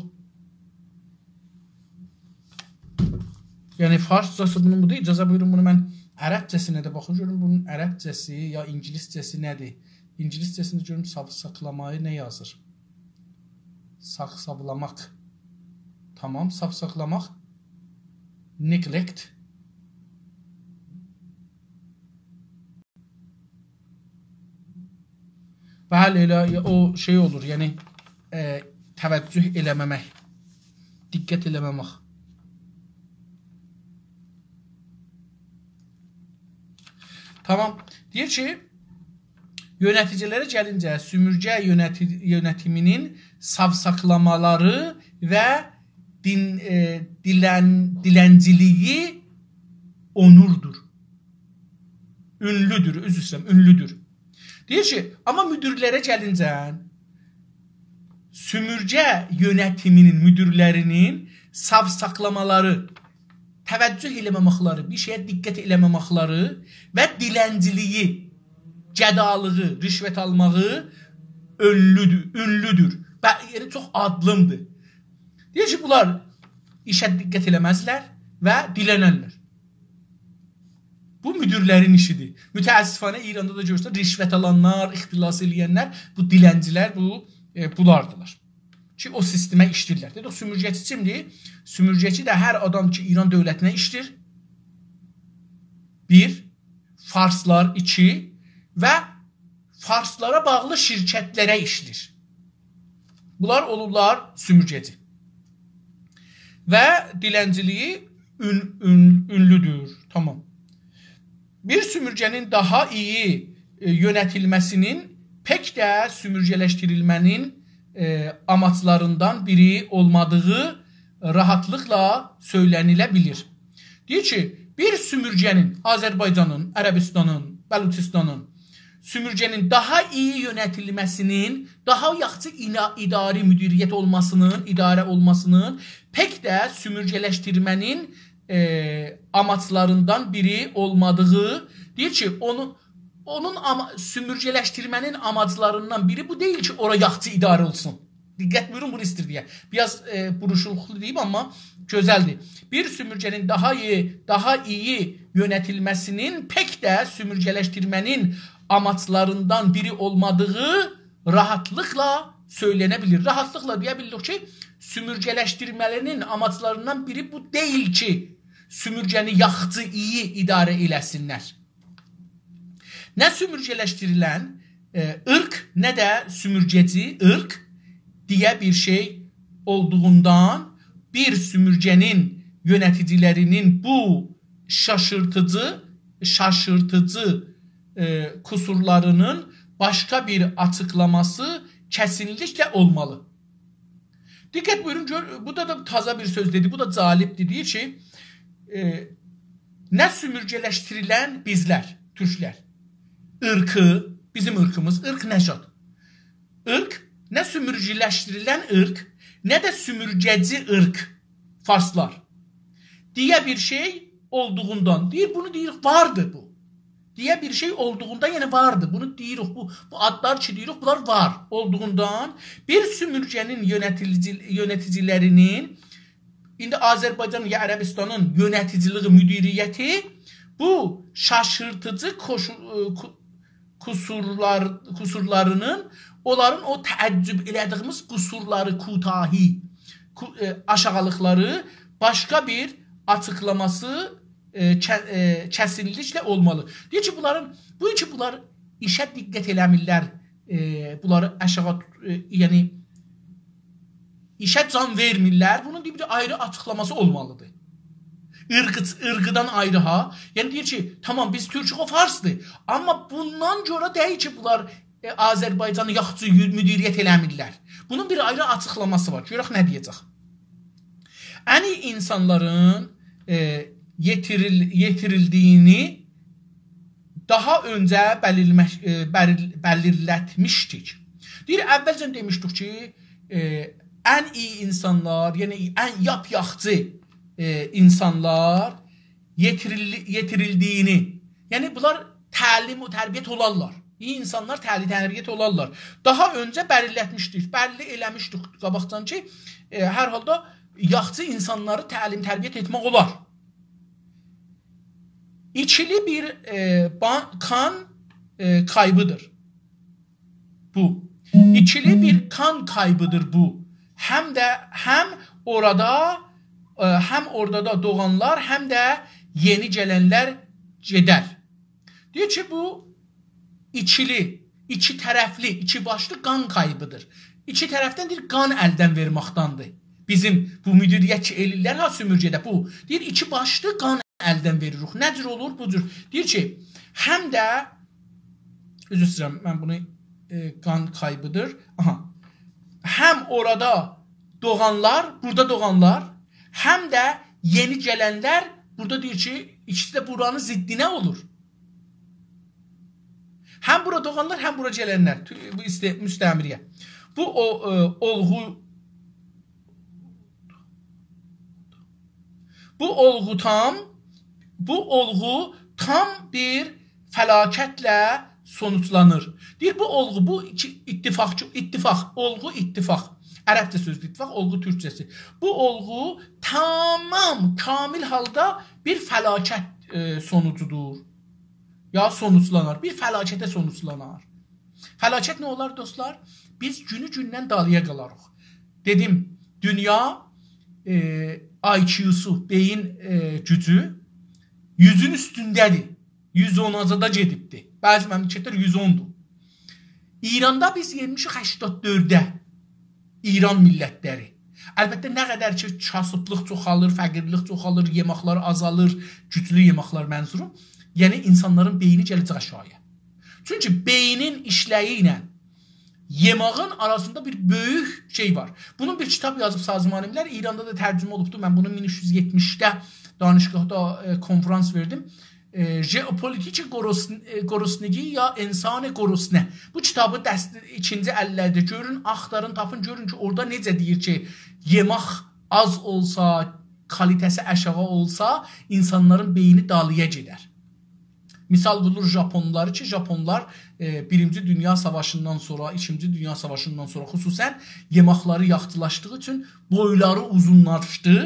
یعنی فارسجاسی بونون بودور. اجازه بویورون، بونو من عربجه‌سینه ده باخیم، گؤروم بونون عربجه‌سی یا اینگیلیسجه‌سی نه‌دیر؟ اینگیلیسجه‌سینده گؤروم ساوساقلامایی نه یازیر؟ ساوساقلاماق. تامام، ساوساقلاماق. Neglect. بلی، ائله او شئی اولور، یعنی، ائ، توجه ائله‌مه‌مک، دقت ائله‌مه‌مک. تامام. دئییر کی، یؤنتیجی‌لره گلینجه، سومورگه یؤنتی-، یؤنتیمی‌نین ساوساقلامالاری و دین-، ائ، دیلن-، دیلنجیلیگی اونوردور. اونلودور، عذر ایسته‌ییرم، اونلودور. دئییر کی، آمما مدیرلره گلینجه، سومورگه یؤنتیمی‌نین مدیرلرینین ساوساقلامالاری، توجه ائله‌مه‌مکلری، بیر شئیه دقت ائله‌مه‌مکلری و دیلنجیلیگی، گدالیغی، رشوت آلماغی اونلودور، اونلودور. و، یعنی، چوخ آدلیمدیر. دئییر کی، بونلار ایشه دقت ائله‌مزلر و دیلنرلر. بو مدیرلرین ایشیدیر. متأسفانه ایراندا دا گؤرورسن، رشوت آلانلار، اختلاس ائله‌ینلر، بو دیلنجی‌لر، بو، ائ، بونلاردیلار. کی، او سیستمه ایشله‌ییرلر. دئدیک، سومورگه‌چی کیمدیر؟ سومورگه‌چی ده هر آدام کی، ایران دؤولتینه ایشله‌ییر. بیر، فارسلار، ایکی، و فارسلارا باغلی شرکتلره ایشله‌ییر. بونلار اولورلار سومورگه‌چی. و دیلنجیلیگی اون-، اون-، اونلودور. تامام. بیر سومورگه‌نین داها ایی، ائ، یؤنتیلمه‌سی‌نین پک ده سومورگه‌لشدیریلمه‌نین، ائ، آماجلاریندان بیری اولمادیغی راحاتلیقلا سؤیله‌نیله بیلیر. دئییر کی، بیر سومورگه‌نین، آذربایجانین، عربستانین، بلوچستانین، سومورگه‌نین داها ایی یؤنتیلمه‌سی‌نین، داها یاخشی اینا-، اداری مدیریت اولماسی‌نین، اداره اولماسی‌نین، پک ده سومورگه‌لشدیرمه‌نین، ائ، آماجلاریندان بیری اولمادیغی، دئییر کی، اونون، اونون آما-، سومورگه‌لشدیرمه‌نین آماجلاریندان بیری بو دئییل کی، اورا یاخشی اداره اولسون. دقت بویورون، بونو ایستیر دئیه. بیر آز، ائ، بوروشوقلو دئییب، آمما گؤزلدیر. بیر سومورگه‌نین داها ایی، داها ایی یؤنتیلمه‌سی‌نین پک ده سومورگه‌لشدیرمه‌نین آماجلاریندان بیری اولمادیغی راحاتلیقلا سؤیله‌نه بیلیر. راحاتلیقلا دئیه بیلیریک کی، سومورگه‌لشدیرمه‌نین آماجلاریندان بیری بو دئییل کی، سومورگه‌نی یاخشی، ایی اداره ائله‌سینلر. نه سومورگه‌لشدیریلن، ائ، عیرق، نه ده سومورگه‌چی عیرق دئیه بیر شئی اولدوغوندان، بیر سومورگه‌نین یؤنتیجی‌لرینین بو شاشیرتیجی، شاشیرتیجی، ائ، قصورلارینین باشقا بیر آچیقلاماسی کسینلیکله اولمالی. دقت بویورون، گؤر، بو دا، دا تازا بیر سؤز دئدی، بو دا جالبدیر. دئییر کی، ائ، نه سومورگه‌لشدیریلن بیزلر، تورکلر، عیرقی، بیزیم عیرقیمیز، عیرق نژاد. عیرق، نه سومورگه‌لشدیریلن عیرق، نه ده سومورگه‌چی عیرق، فارسلار دئیه بیر شئی اولدوغوندان، دئییر، بونو دئییر، واردی بو. دئیه بیر شئی اولدوغوندا، یعنی واردی. بونو دئییریک، بو، بو آدلار کی دئییریک، بونلار وار اولدوغوندان. بیر سومورگه‌نین یؤنتیجی-، یؤنتیجی‌لرینین، ایندی آذربایجان یا عربستانین یؤنتیجیلیگی، مدیریتی بو شاشیرتیجی کوشو-، ائ، کو-، قصورلار، قصورلارینین، اونلارین او تعجب ائله‌دیگیمیز قصورلاری، کوتاهی، کو-، ائ، آشاغیلیقلاری باشقا بیر آچیقلاماسی، ائ، که-، ائ، کسینلیکله اولمالی. دئییر کی، بونلارین، بو کی، بونلار ایشه دقت ائله‌میرلر، ائ، بونلاری آشاغی توت-، ائ، یعنی ایشه جان وئرمیرلر. بونون بیر، بیر آیری آچیقلاماسی اولمالیدیر. عیرق، عیرقدان آیری ها. یعنی دئییر کی، تامام، بیز تورکوک، او فارسدیر. آمما بوندان گؤره دئییل کی، بونلار، ائ، آذربایجانی یاخشی یو-، مدیریت ائله‌میرلر. بونون بیر آیری آچیقلاماسی وار. گؤرک نه دئیه‌جک. ان ایی اینسانلارین، ائ، یئتیریل-، یئتیریلدیگینی داها اؤنجه بلیرمه-، ائ، بلیل-، بلیرلتمیشدیک. دئییر، اولجه دئمیشدیک کی، ائ، ان ایی اینسانلار، یعنی ان یاپ-یاخشی، ائ، اینسانلار یئتیریل-، یئتیریلدیگینی، یعنی بونلار تعلیم و تربیت اولارلار. ایی اینسانلار تعلیم، تربیت اولارلار. داها اؤنجه بلیرلتمیشدیک، بللی ائله‌میشدیک قاباقدان کی، ائ، هر حالدا یاخشی اینسانلاری تعلیم، تربیت ائتمک اولار. ایکیلی بیر، ائ، با-، قان، ائ، کایبیدیر بو. ایکیلی بیر قان کایبیدیر بو. هم ده، هم اورادا، ائ، هم اورادا دا دوغانلار، هم ده یئنی گلنلر گئدر. دئییر کی، بو ایکیلی، ایکی طرفلی، ایکی باشلی قان کایبیدیر. ایکی طرفدن دئییر، قان الدن وئرمکدندیر. بیزیم بو مدیریت کی ائله‌ییرلر ها سؤمورگه‌ده، بو. دئییر، ایکی باشلی قان الدن وئریریک. نه جور اولور؟ بو جور. دئییر کی، هم ده، عذر ایسته‌ییرم، من بونو، ائ، قان کایبیدیر. آها. هم اورادا دوغانلار، بورادا دوغانلار، هم ده یئنی گلنلر، بورادا دئییر کی، ایکیسی ده بورانین ضدینه اولور. هم بورا دوغانلار، هم بورا گلنلر. تو-، بو ایسته-، مستعمره‌یه. بو او، ائ، اولغو، بو اولغو تام، بو اولغو تام بیر فلاکتله سونوجلانیر. دئییر، بو اولغو، بو ایکی اتفاق، اتفاق، اولغو اتفاق. عربجه سؤزدور اتفاق، اولغو تورکجه‌سی. بو اولغو تامام، کامل حالدا بیر فلاکت، ائ، سونوجودور. یا سونوجلانار، بیر فلاکته سونوجلانار. فلاکت نه اولار، دوستلار؟ بیز گونو گوندن دالییا قالاریق. دئدیم، دونیا، ائ، آی کیوسو، بئیین، ائ، گوجو یوزون اوستونده‌دیر. یوز اوناجا دا گئدیبدی. بعضی مملکتلر یوز اوندور. ایراندا بیز یئتمیشیک هشتاد دؤرده. ایران میللتلری. البته، نه قدر کی، کاسیبلیق چوخالیر، فقیرلیک چوخالیر، یئمکلر آزالیر، گوجلو یئمکلر منظوروم، یعنی اینسانلارین بئینی گله‌جک آشاغییا. چونکی بئینین ایشله‌یی ایله یئماغین آراسیندا بیر بؤیوک شئی وار. بونون بیر کیتاب یازیب سازمان ملل، ایراندا دا ترجمه اولوبدو. من بونو مین اوچ یوز یئتمیشده دانشگاهدا، ائ، کنفرانس وئردیم. ائ، ژئوپولیتیک گروسن-، ائ، گروسنگی یا انسان گروسنه. بو کیتابی دست-، ایکینجی اللرده گؤرون، آختارین، تاپین، گؤرون کی، اورادا نئجه دئییر کی، یئمک آز اولسا، کالیته‌سی آشاغی اولسا، اینسانلارین بئینی دالییا گئدر. مثال وورور ژاپونلاری کی، ژاپونلار، ائ، بیرینجی دونیا ساواشیندان سونرا، ایکینجی دونیا ساواشیندان سونرا خصوصاً یئمکلری یاخشیلاشدیغی اوچون بویلاری اوزونلاشدی،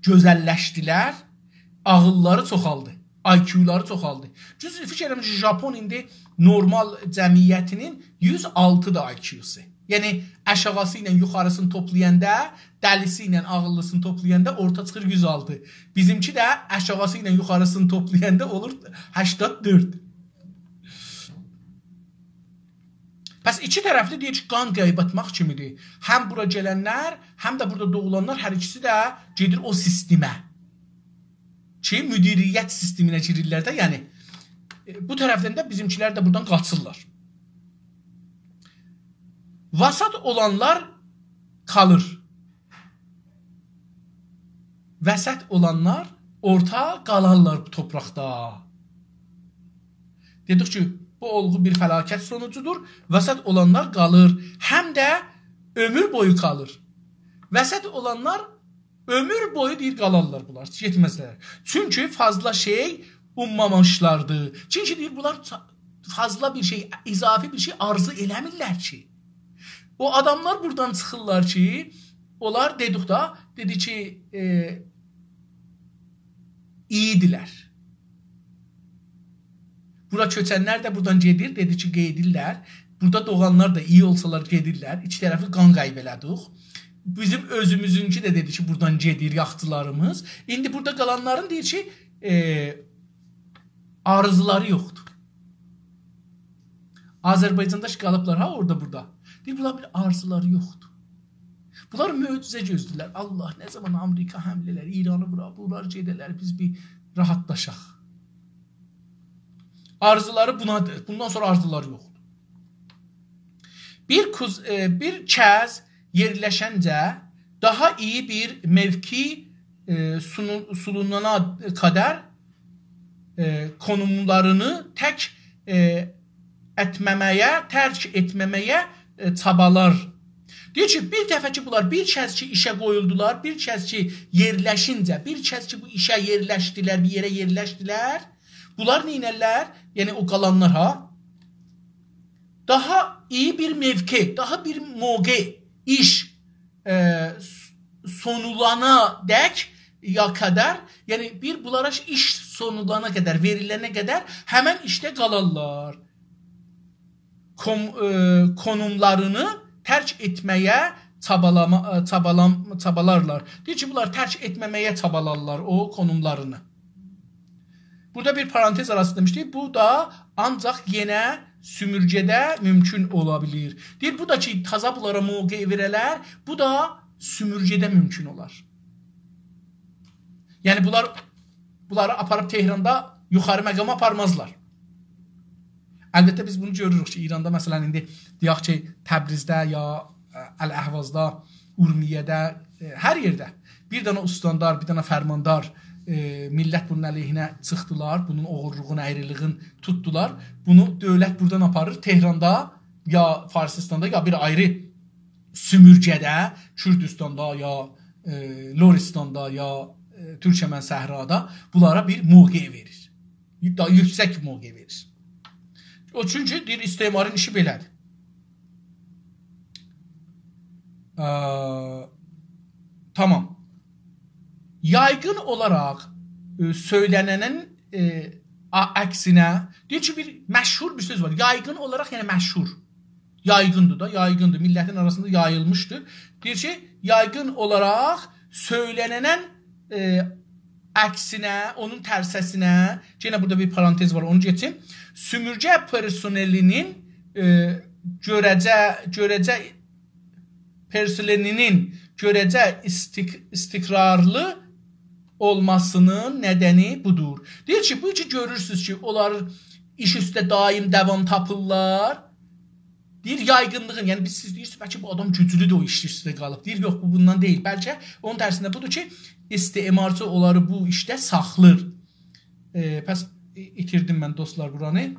گؤزللشدیلر، عاغیللاری چوخالدی، آی کیولاری چوخالدی. دوز فیکیر ائدیرم کی، ژاپون ایندی نورمال جمعیتینین یوز آلتیدیر آی کیوسو. یعنی، آشاغیسی ایله یوخاریسینی توپلایاندا، دلیسی ایله عاغیللیسینی توپلایاندا اورتا چیخیر یوز آلتی. بیزیمکی ده آشاغیسی ایله یوخاریسینی توپلایاندا اولور هشتاد دؤرد. پس ایکی طرفلی دئییر کی، قان قایباتماق کیمیدیر. هم بورا گلنلر، هم ده بورادا دوغولانلار، هر ایکیسی ده گئدیر او سیستمه. کی، مدیریت سیستمینه گیریرلر ده، یعنی، ائ، بو طرفدن ده بیزیمکیلر ده بورادان قاچیرلار. وسط اولانلار قالیر. وسط اولانلار اورتا قالارلار بو توپراقدا. دئدیک کی، بو اولغو بیر فلاکت سونوجودور. وسط اولانلار قالیر، هم ده عؤمور بویو قالیر. وسط اولانلار عؤمور بویو، دئییر، قالارلار بونلار، گئتمزلر. چونکی فاضلا شئی اوممامیشلاردی. چونکی، دئییر، بونلار چا-، فاضلا بیر شئی، اضافی بیر شئی آرزو ائله‌میرلر کی. او آداملار بورادان چیخیرلار کی، اونلار، دئدیک دا، دئدی کی، ائ، اییدیلر. بورا کؤچنلر ده بورادان گئدیر، دئدی کی، قئییدیرلر. بورادا دوغانلار دا ایی اولسالار گئدیرلر. ایکی طرفی قان غیب ائله‌دیک. بیزیم اؤزوموزونکو ده دئدی کی، بورادان گئدیر یاخچیلاریمیز. ایندی بورادا قالانلارین دئییر کی، ائ، آرزولاری یوخدور. آذربایجاندا کی قالیبلار ها، اورادا بورادا. دئییر، بونلارین بیر آرزولاری یوخدور. بونلار معجزه گؤزله‌ییرلر. الله، نه زامان آمریکا حمله ائلر، ایرانی وورا، بونلار گئده‌لر، بیز بیر راحاتلاشاق. آرزولاری بونادیر. بوندان سونرا آرزولاری یوخدور. بیر کوز-، ائ، بیر کز یئرلشنجه داها ایی بیر موقع، ائ، سونو-، سونولانا قدر، ائ، کونوملارینی تک، ائ، ائتمه‌مه‌یه، ترک ائتمه‌مه‌یه، ائ، چابالار. دئییر کی، بیر دفعه کی، بونلار بیر کز کی، ایشه قویولدولار، بیر کز کی، یئرلشینجه، بیر کز کی، بو ایشه یئرلشدیلر، بیر یئره یئرلشدیلر، بونلار نئینرلر؟ یعنی، او قالانلار ها، داها ایی بیر موقع، داها بیر موقع، ایش، ائ، س-، سونولانا دک یا قدر، یعنی بیر بونلارا ایش سونولانا قدر، وئریلنه قدر همن ایشده قالارلار. کوم-، ائ، کونوملارینی ترک ائتمه‌یه چابالاما-، ائ، چابالام-، چابالارلار. دئییر کی، بونلار ترک ائتمه‌مه‌یه چابالارلار او کونوملارینی. بورادا بیر پارانتز آراسی دئمیشدی. بو دا آنجاق یئنه سومورگه‌ده مومکون اولا بیلیر. دئییر، بو دا کی، تازا بونلارا موقع وئره‌لر، بو دا سومورگه‌ده مومکون اولار. یعنی، بونلار، بونلاری آپاریب تهراندا یوخاری مقاما آپارمازلار. البته، بیز بونو گؤروروک کی، ایراندا، مثلا، ایندی دئیک کی، تبریزده یا، ائ، الاحوازدا، اورمیه‌ده، ائ، هر یئرده بیر دنه استاندار، بیر دنه فرماندار، ائ، میللت بونون علیهینه چیخدیلار، بونون اوغورلوغون، اَیریلیگین توتدولار. بونو دؤولت بورادان آپاریر، تهراندا یا فارسیستاندا یا بیر آیری سومورگه‌ده، کوردوستاندا یا، ائ، لوریستاندا یا، ائ، تورکمن صحرادا بونلارا بیر موقع وئریر. داها یوکسک موقع وئریر. او چونکی دئییر، استعمارین ایشی بئله‌دیر. ا، تامام. یایغین اولاراق، ائ، سؤیله‌ننین، ائ، آ-، عکسینه، دئییر کی، بیر مشهور بیر سؤز وار. یایغین اولاراق، یعنی مشهور. یایغیندیر دا، یایغیندیر. میللتین آراسیندا یاییلمیشدیر. دئییر کی، یایغین اولاراق سؤیله‌ننین، ائ، عکسینه، اونون ترسه‌سینه، یئنه بورادا بیر پارانتز وار، اونو گئچیم. سومورگه پرسونلینین، ائ، گؤره‌جه، گؤره‌جه، پرسونلینین گؤره‌جه ایستیق-، ایستیقرارلی اولماسینین ندنی بودور. دئییر کی، بو کی گؤرورسونوز کی، اونلار ایش اوسته دائم داوام تاپیرلار. دئییر، یایغینلیغین، یعنی بیز، سیز دئییرسینیز، بلکه بو آدام گوجلودور، او ایش اوسته قالیب. دئییر، یوخ، بو بوندان دئییل. بلکه اونون ترسینده بودور کی، استعمارچی اونلاری بو ایشده ساخلیر. ائ، پس ای-، ایتیردیم من، دوستلار، بورانی.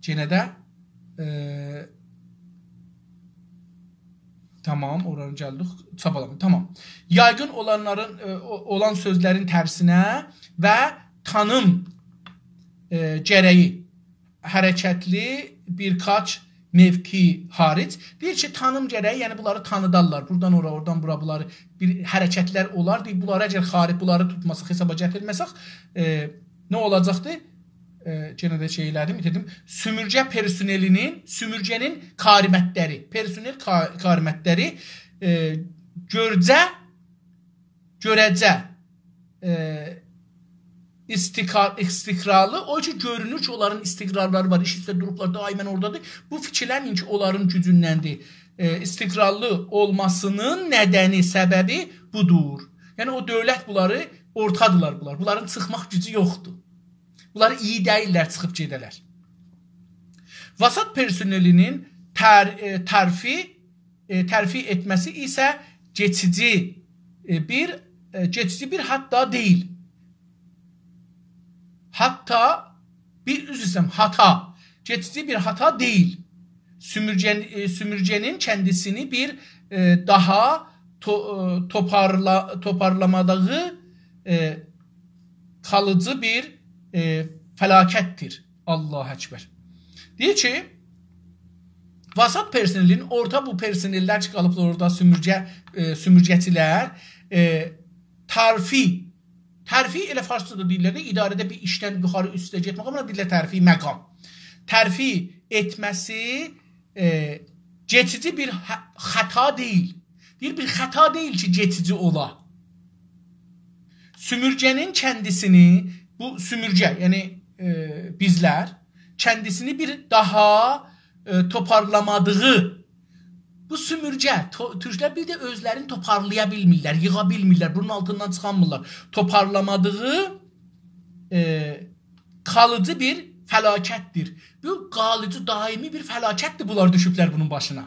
یئنه ده، ائ، تامام، اورانی گلدیک، چابالاما، تامام. یایغین اولانلارین، ائ، او-، اولان سؤزلرین ترسینه و تانیم، ائ، گره‌یی حرکتلی بیر کاچ موقع خاریج. دئییر کی، تانیم گره‌یی، یعنی بونلاری تانیدارلار. بورادان اورا، اورادان بورا، بونلاری بیر حرکتلر اولار. دئییر، بونلاری اگر خاریج، بونلاری توتماساق، حسابا گتیرمه‌سک، ائ، نه اولاجاقدی؟ ائ، یئنه ده شئی ائله‌دیم، ایتیردیم. سومورگه پرسونلینین، سومورگه‌نین کارمندلری، پرسونل کا-، کارمندلری، ائ، گؤرجه گؤره‌جه، ائ، ایستیقا-، ایستیقرارلی، او کی گؤرونور کی، اونلارین ایستیقرارلاری وار، ایش اوسته دوروبلار، دائما اورادادیر. بو فیکیرله‌مه‌یین کی، اونلارین گوجوندندیر. ائ، ایستیقرارلی اولماسینین ندنی، سببی بودور. یعنی، او دؤولت بونلاری، اورتادیلار بونلار. بونلارین چیخماق گوجو یوخدور. بونلار ایی دئییللر، چیخیب گئده‌لر. واسات پرسونلینین تر-، ائ، ترفی ائ، ترفیع ائتمه‌سی ایسه کئچیجی، ائ، بیر، ائ، کئچیجی بیر حتی دئییل. حتی، بیر، عذر ایسته‌ییرم، حتی. کئچیجی بیر حتی دئییل. سومورگه‌ن-، ائ، سومورگه‌نین کندیسینی بیر، ائ، داها تو-، ائ، توپارلا-، توپارلامادیغی، ائ، قالیجی بیر، ائ، فلاکتدیر. الله اکبر. دئییر کی، واسات پرسنلین، اورتا بو پرسنللر کی، قالیبلار اورادا سومورگه، ائ، سومورگه‌چیلر، ائ، ترفیع، ترفیع ائله فارسجادا دئییرلر ده، اداره‌ده بیر ایشدن یوخاری اوسته گئتمک، اونا دئییرلر ترفیع مقام. ترفیع ائتمه‌سی، ائ، کئچیجی بیر ح-، خطا دئییل. دئییر، بیر خطا دئییل کی، کئچیجی اولا. سومورگه‌نین کندیسینی، بو سومورگه، یعنی، ائ، بیزلر، کندیسینی بیر داها، ائ، توپارلامادیغی، بو سومورگه، تو-، تورکلر بیر ده اؤزلرینی توپارلایا بیلمیرلر، ییغا بیلمیرلر، بونون آلتیندان چیخانمیرلار. توپارلامادیغی، ائ، قالیجی بیر فلاکتدیر. بو قالیجی، دائمی بیر فلاکتدیر، بونلار دوشوبلر بونون باشینا.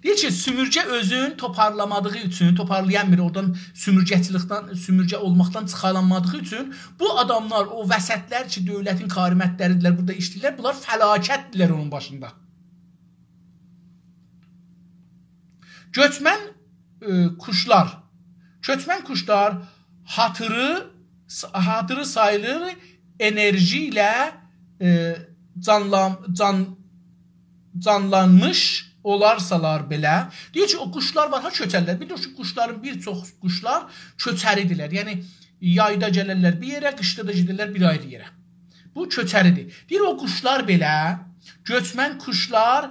دئییر کی، سومورگه اؤزون توپارلامادیغی اوچون، توپارلایانمیر، اورادان سومورگه‌چیلیکدن، سومورگه اولماقدان چیخارانمادیغی اوچون بو آداملار، او وسطلر کی، دؤولتین کارمندلریدیرلر، بورادا ایشله‌ییرلر، بونلار فلاکتدیرلر اونون باشیندا. گؤچمن، ائ، قوشلار. گؤچمن قوشلار هاتیری، هاتیری ساییلیر انرژی ایله، ائ، جانلان-، جان-، جانلانمیش اولارسالار بئله. دئییر کی، او قوشلار وار ها، کؤچرلر. بیلیریک کی، قوشلارین بیر چوخ قوشلار کؤچری‌دیرلر. یعنی، یایدا گلرلر بیر یئره، قیشدا دا گئدرلر بیر آیری یئره. بو کؤچری‌دیر. دئییر، او قوشلار بئله، گؤچمن قوشلار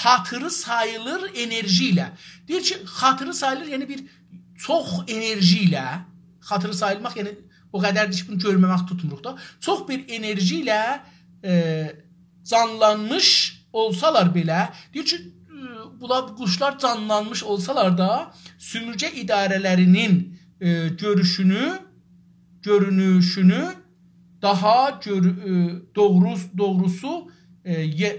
هاتیری ساییلیر انرژی ایله. دئییر کی، هاتیری ساییلیر، یعنی بیر چوخ انرژی ایله، هاتیری ساییلماق، یعنی او قدردیر کی، بونو گؤرمه‌مک توتموروق دا. چوخ بیر انرژی ایله، ائ، جانلانمیش اولسالار بئله، دئییر کی، ائ، بونلار، بو قوشلار جانلانمیش اولسالار دا، سومورگه اداره‌لرینین، ائ، گؤروشونو، گؤرونوشونو داها گؤر-، ائ، دوغرو-، دوغروسو، ائ، یئ-،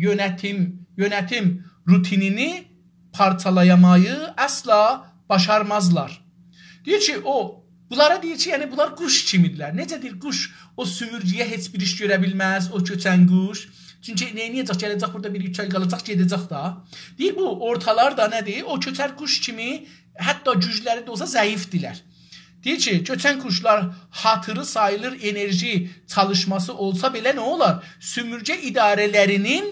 یؤنتیم، یؤنتیم روتینینی پارچالایامایی اصلا باشارمازلار. دئییر کی، او، بونلارا دئییر کی، یعنی بونلار قوش کیمی‌دیرلر. نئجه دئییر، قوش او سومورگه‌یه هئچ بیر ایش گؤره بیلمز، او کؤچن قوش. چونکی نه ائده‌جک، گله‌جک بورادا بیر اوچ آی قالاجاق، گئده‌جک دا. دئییر، بو اورتالار دا نه‌دیر؟ او کؤچر قوش کیمی حتی گوجلری ده اولسا ضعیف‌دیرلر. دئییر کی، کؤچن قوشلار هاتیری ساییلیر انرژی چالیشماسی اولسا بئله نه اولار؟ سومورگه اداره‌لرینین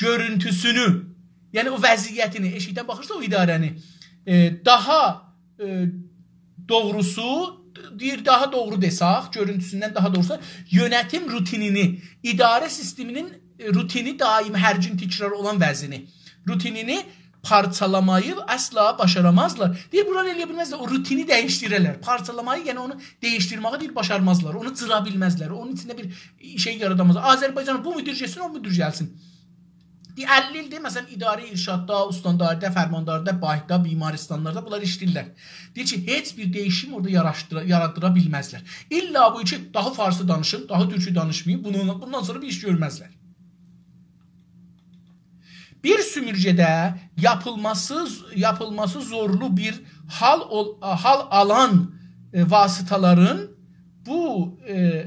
گؤرونتوسونو، یعنی او وضعیتینی، ائشیکدن باخیرسا او اداره‌نی، ائ، داها، ائ، دوغروسو، دئییر، داها دوغرو دئسک، گؤرونتوسوندن داها دوغروسو، یؤنتیم روتینینی، اداره سیستمینین، ائ، روتینی، دائمی هر گون تکرار اولان وضعینی، روتینینی پارچالامایی اصلا باشارامازلار. دئییر، بونلار ائلیه بیلمزلر، او روتینی دییشدیره‌لر. پارچالامایی، یعنی اونو دییشدیرمه‌یی دئییر، باشارمازلار. اونو جیرا بیلمزلر. اونون ایچینده بیر شئی یاراداماز. آذربایجانین بو مدیر گئتسین، او مدیر گلسین. دئییر، اللی ایلدیر، مثلا، اداره ارشاددا، استانداری‌ده، فرمانداری‌دا، بانکدا، بیمارستانلاردا بونلار ایشله‌ییرلر. دئییر کی، هئچ بیر دییشیم اورادا یاراشدیرا-، یارادیرا بیلمزلر. الا بو کی، داها فارسی دانیشین، داها تورکو دانیشمایین، بونون، بوندان سونرا بیر ایش گؤرمزلر. بیر سومورگه‌ده یاپیلماسی، یاپیلماسی زورلو بیر حال اول-، حال آلان، ائ، واسطالارین بو، ائ،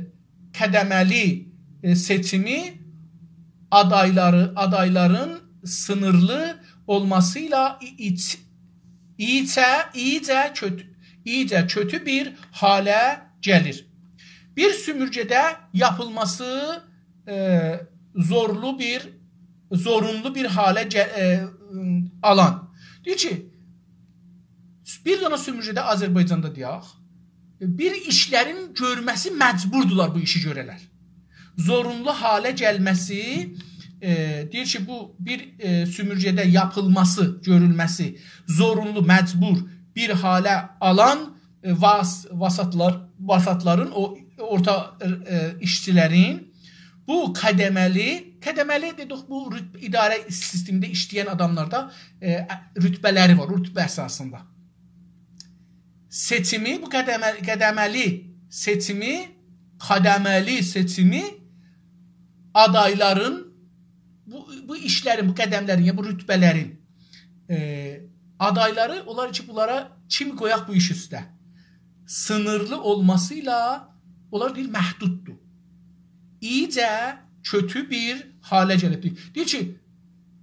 قدمه‌لی، ائ، سئچیمی آدایلاری، آدایلارین سینیرلی اولماسی ایله ای-، ایچ-، اییجه، اییجه کؤتو، اییجه کؤتو بیر حاله گلیر. بیر سومورگه‌ده یاپیلماسی، ائ، زورلو بیر، زورونلو بیر حاله گه-، ائ، آلان. دئییر کی، بیر دنه سومورگه‌ده آذربایجاندا دئیک، بیر ایشلرین گؤرمه‌سی مجبوردولار بو ایشی گؤره‌لر. زورونلو حاله گلمه‌سی، ائ، دئییر کی، بو بیر، ائ، سومورگه‌ده یاپیلماسی، گؤرولمه‌سی، زورونلو، مجبور بیر حاله آلان، ائ، واس-، واسطلار، واسطلارین، او اورتا، ائ، ایشچیلرین بو قدمه‌لی، قدمه‌لی دئدیک، بو رتب-، اداره سیستمینده ایشله‌ین آداملاردا، ائ، رتبه‌لری وار، رتبه اساسیندا. سئچیمی، بو قدمه-، قدمه‌لی سئچیمی، قدمه‌لی سئچیمی آدایلارین، بو، بو ایشلرین، بو قدملرین، یا بو رتبه‌لرین، ائ، آدایلاری، اولار کی، بونلارا کیم قویاق بو ایش اوسته، سینیرلی اولماسی ایله اونلار دئییر محدوددور. اییجه کؤتو بیر حاله گلیبدیر. دئییر کی،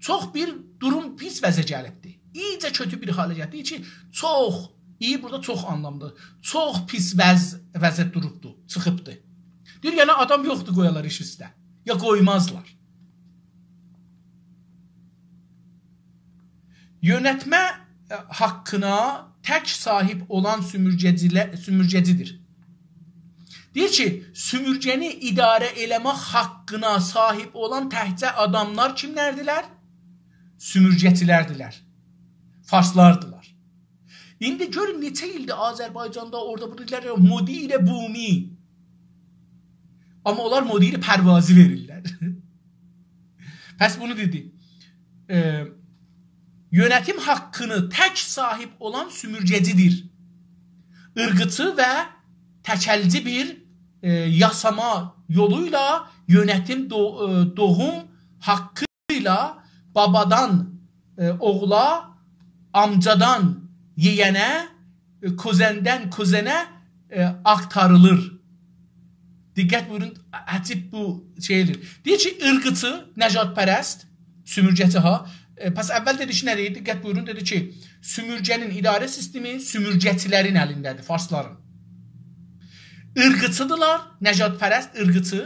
چوخ بیر دوروم، پیس وضعه گلیبدیر. اییجه کؤتو بیر حاله گلیبدیر. دئییر کی، چوخ، ایی بورادا چوخ آنلامدا، چوخ پیس وضع، وضعه دوروبدور، چیخیبدیر. دئییر، یعنی آدام یوخدور قویالار ایش اوسته. یا قویمازلار. یؤنتمه، ائ، حاققینا تک صاحیب اولان سومورگه‌جیله-، سومورگه‌جیدیر. دئییر کی، سومورگه‌نی اداره ائله‌مک حاققینا صاحیب اولان تکجه آداملار کیملردیلر؟ سومورگه‌چیلردیلر. فارسلاردیلار. ایندی گؤرون، نئچه ایلدیر آذربایجاندا، اورادا بونو دئییرلر، مدیر بومی. آمما اونلار مدیر پروازی وئریرلر. پس بونو دئدی. ائ، یؤنتیم حاققینی تک صاحیب اولان سومورگه‌چیدیر. عیرقچی و تکلجی بیر، ائ، یاساما یولویلا یؤنتیم دو-، ائ، دوغوم حاققی ایله بابادان، ائ، اوغولا، آمجادان یئیه‌نه، ائ، کوزندن کوزنه، ائ، آکتاریلیر. دقت بویورون، عجیب بو شئی ائله‌ییر. دئییر کی، عیرقچی، نژادپرست، سومورگه‌چی ها. ائ، پس اول دئدی کی، نه دئییر؟ دقت بویورون، دئدی کی، سومورگه‌نین اداره سیستمی سومورگه‌چیلرین الینده‌دیر، فارسلارین. عیرقچیدیرلار، نژادپرست، عیرقچی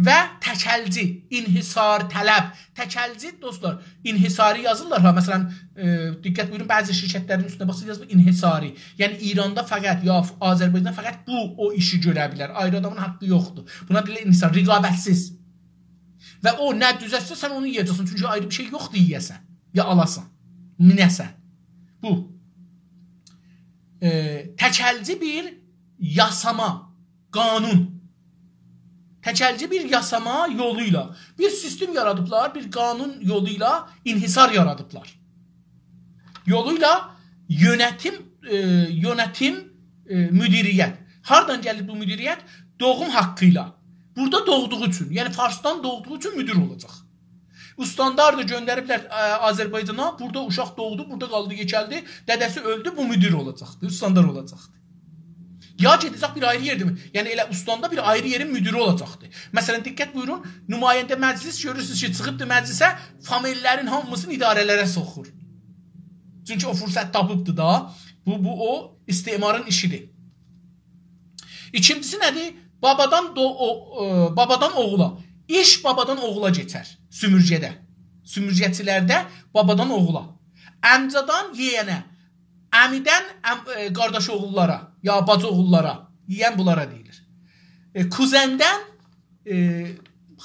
و تکلجی، انحصارطلب. تکلجی، دوستلار، انحصاری یازیرلار ها. مثلا، ائ، دقت بویورون، بعضی شرکتلرین اوستونه باخسان، یازیلیر انحصاری. یعنی ایراندا فقط، یا آذربایجاندا فقط بو او ایشی گؤره بیلر. آیری آدامین حاققی یوخدور. بونا دئییرلر انحصار، رقابت‌سیز. و او نه دوزلتسه، سن اونو یئیه‌جکسن. چونکی آیری بیر شئی یوخدور یئیه‌سن، یا آلاسان، مینه‌سن. بو، ائ، تکلجی بیر یاساما، قانون. تکلجی بیر یاساما یولویلا بیر سیستم یارادیبلار، بیر قانون یولویلا انحصار یارادیبلار. یولویلا یؤنتیم، ائ، یؤنتیم، ائ، مدیریت. هاردان گلیر بو مدیریت؟ دوغوم حاققی ایله. بورادا دوغدوغو اوچون، یعنی فارسدان دوغدوغو اوچون مدیر اولاجاق. استاندار دا گؤندریبلر، ائ، آذربایجانا، بورادا اوشاق دوغدو، بورادا قالدی، یئکه‌لدی، دده‌سی اؤلدو، بو مدیر اولاجاقدی، استاندار اولاجاقدی. یا گئده‌جک بیر آیری یئرده می؟ یعنی ائله استاندا بیر آیری یئرین مدیری اولاجاقدی. مثلا، دقت بویورون، نماینده مجلس گؤرورسونوز کی، چیخیبدی مجلسه، فامیللرین هامیسینی اداره‌لره سوخور. چونکی او فرصت تاپیبدی دا. بو، بو او استعمارین ایشیدیر. ایکینجیسی نه‌دیر؟ بابادان دو-، او-، ائ، بابادان اوغولا. ایش بابادان اوغولا کئچر سومورگه‌ده. سومورگه‌چیلرده بابادان اوغولا. آمجادان یئیه‌نه. عمیدن عم-، ائ، قارداش اوغوللارا، یا باجی اوغوللارا، یئین بونلارا دئییلیر. ائ، کوزندن، ائ،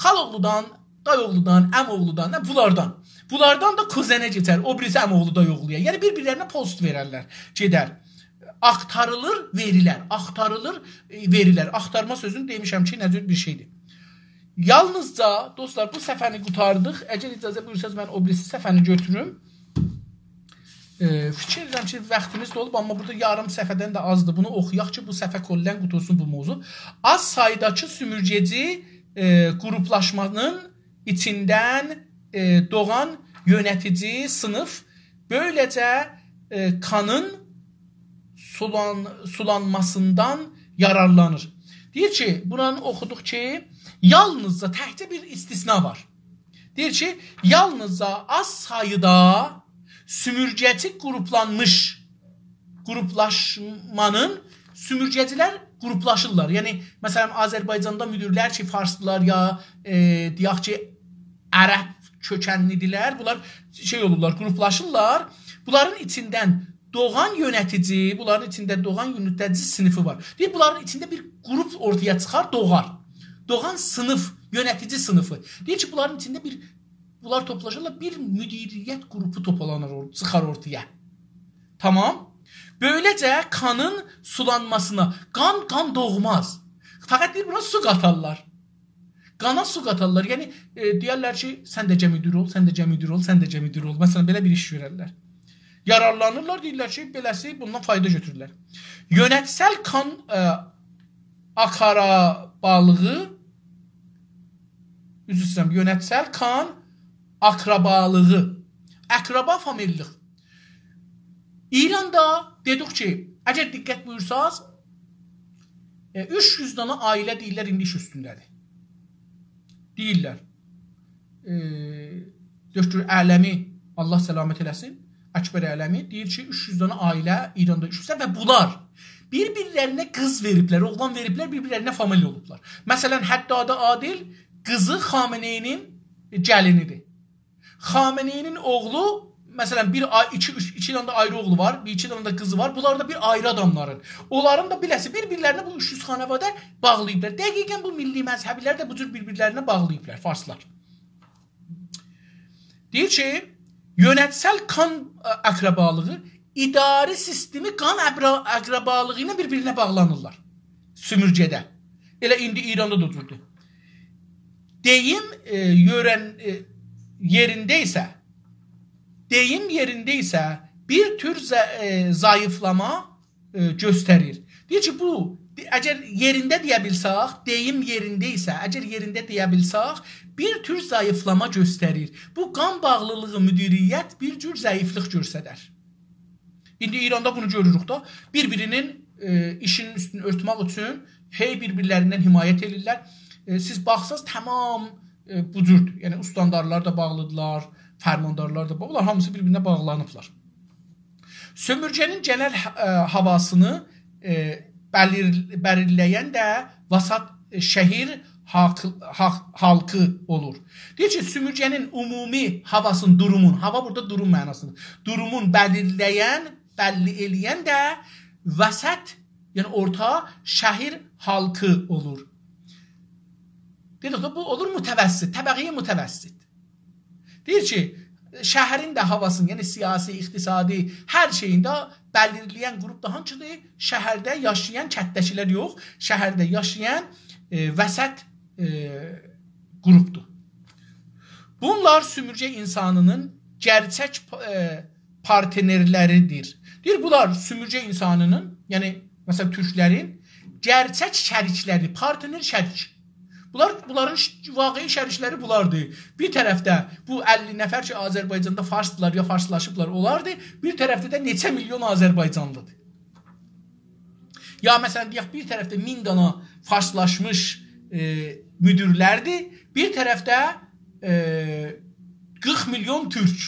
خالاوغلودان، دایی‌اوغلودان، عم‌اوغلودان، نه، بونلاردان. بونلاردان دا کوزنه کئچر، او بیریسی عم‌اوغلو، دایی‌اوغلویا. یعنی، بیر-بیرلرینه پست وئررلر، گئدر. آختاریلیر، وئریلر. آختاریلیر، ائ، وئریلر. آختارما سؤزونو دئمیشم کی، نه جور بیر شئیدیر. یالنیزجا، دوستلار، بو صفحه‌نی قوتاردیق. اگر اجازه بویورسانیز، من او بیریسی صفحه‌نی گؤتوروم. ائ، فیکیر ائدیرم کی، واختیمیز دا اولوب، آمما بورادا یاریم صفحه‌دن ده آزدیر. بونو اوخویاق کی، بو صفحه کلاً قوتولسون بو موضوع. آز سایداکی سومورگه‌چی، ائ، قروپلاشمانین ایچیندن، ائ، دوغان یؤنتیجی صینیف بؤیله‌جه، ائ، کانین سولان-، سولانماسیندان یارارلانیر. دئییر کی، بورانی اوخودوق کی، یالنیزجا تکجه بیر استثنا وار. دئییر کی، یالنیزجا آز سایدا سومورگه‌چی قروپلانمیش، قروپلاشمانین، سومورگه‌چیلر قروپلاشیرلار. یعنی، مثلا، آذربایجاندا مدیرلر کی، فارسدیلار یا، ائ، دئیک کی، عرب کؤکنلی‌دیرلر، بونلار شئی اولورلار، قروپلاشیرلار. بونلارین ایچیندن دوغان یؤنتیجی، بونلارین ایچینده دوغان یؤنتیجی صینیفی وار. دئییر، بونلارین ایچینده بیر قروپ اورتایا چیخار، دوغار. دوغان صینیف، یؤنتیجی صینیفی. دئییر کی، بونلارین ایچینده بیر، بونلار توپلاشیرلار، بیر مدیریت قروپو توپلانیر، اور-، چیخار اورتایا. تامام. بؤیله‌جه کانین سولانماسینا، قان، قان دوغماز. فقط دئییر، بونا سو قاتارلار. قانا سو قاتارلار. یعنی، ائ، دئیرلر کی، سن ده گل مدیر اول، سن ده گل مدیر اول، سن ده گل مدیر اول. مثلا، بئله بیر ایش گؤررلر. یارارلانیرلار، دئییرلر کی، بئله‌سی بوندان فایدا گؤتورورلر. یؤنتسل کان، ائ، آکارابالیغی، عذر ایسته‌ییرم، یؤنتسل کان آکرابالیغی. آکرابا فامیللیق. ایراندا دئدیک کی، اگر دقت بویورساز، ائ، اوچ یوز دانا عائله دئییرلر ایندی ایش اوستونده‌دیر. دئییرلر. ائ، دکتر اعلمی، الله سلامت ائله‌سین، اکبر اعلمی دئییر کی، اوچ یوز دانا عائله ایراندا ایش اوستونده و بونلار بیر-بیرلرینه قیز وئریبلر، اوغلان وئریبلر، بیر-بیرلرینه فامیل اولوبلار. مثلا، حداد عادل قیزی خامنه‌ای‌نین گلینیدیر. خامنه‌ای‌نین اوغلو، مثلا، بیر آی-، ایکی، اوچ، ایکی دنه ده آیری اوغلو وار، بیر ایکی دنه ده قیزی وار. بونلار دا بیر آیری آداملارین. اونلارین دا بیله‌سی بیر-بیرلرینه بو اوچ یوز خانواده باغلاییبلار. دقیقا بو میللی مذهبی‌لر ده بو جور بیر-بیرلرینه باغلاییبلار فارسلار. دئییر کی، یؤنتسل قان، ائ، اقربالیغی، اداری سیستمی قان ابرا-، اقربالیغی ایله بیر-بیرینه باغلانیرلار سومورگه‌ده. ائله ایندی ایراندا دا او جوردور. دئییم، ائ، یؤرن-، ائ، یئرینده ایسه، دئییم یئرینده ایسه بیر تور زه-، ائ، زاییفلاما، ائ، گؤستریر. دئییر کی، بو، اگر یئرینده دئیه بیلسک، دئییم یئرینده ایسه، اگر یئرینده دئیه بیلسک، بیر تور زاییفلاما گؤستریر. بو قان باغلیلیغی مدیریت بیر جور ضعیفلیک گؤسترر. ایندی ایراندا بونو گؤروروک دا. بیر-بیرینین، ائ، ایشینین اوستونو اؤرتمک اوچون هئی بیر-بیرلریندن حمایت ائدیرلر. ائ، سیز باخساز، تمام، ائ، بو جوردور. یعنی، استاندارلار دا باغلیدیرلار، فرماندارلار دا باغلی. بونلار هامیسی بیر-بیرینه باغلانیبلار. سومورگه‌نین گئنل، ائ، هاواسینی، ائ، بلیر-، بلیرله‌ین ده وسط، ائ، شهر حاق-، حاق-، حالقی اولور. دئییر کی، سومورگه‌نین عمومی هاواسینین، دورومون، هاوا بورادا دوروم معناسیندیر. دورومون بلیرله‌ین، بللی ائله‌ین ده وسط، یعنی اورتا شهر حالقی اولور. دئدیک ده، بو اولور متوسط، طبقه‌ی متوسط. دئییر کی، شهرین ده هاواسینی، یعنی سیاسی، اقتصادی، هر شئیین ده بلیرله‌ین قروپ دا هانسیدیر؟ شهرده یاشایان کتده‌کی‌لر یوخ، شهرده یاشایان، ائ، وسط، ائ، قروپدور. بونلار سومورگه اینسانینین گئرچک، ائ، پارتنرلریدیر. دئییر، بونلار سومورگه اینسانینین، یعنی، مثلا، تورکلرین گئرچک شریکلری، پارتنر شریک. بونلار، بونلارین ش-، واقعی شریکلری بونلاردیر. بیر طرفده بو اللی نفر کی، آذربایجاندا فارسدیلار یا فارسلاشیبلار، اولاردیر. بیر طرفده ده نئچه میلیون آذربایجانلیدیر. یا، مثلا، دئیک، بیر طرفده مین دانا فارسلاشمیش، ائ، مدیرلردیر، بیر طرفده، ائ، قیرخ میلیون تورک.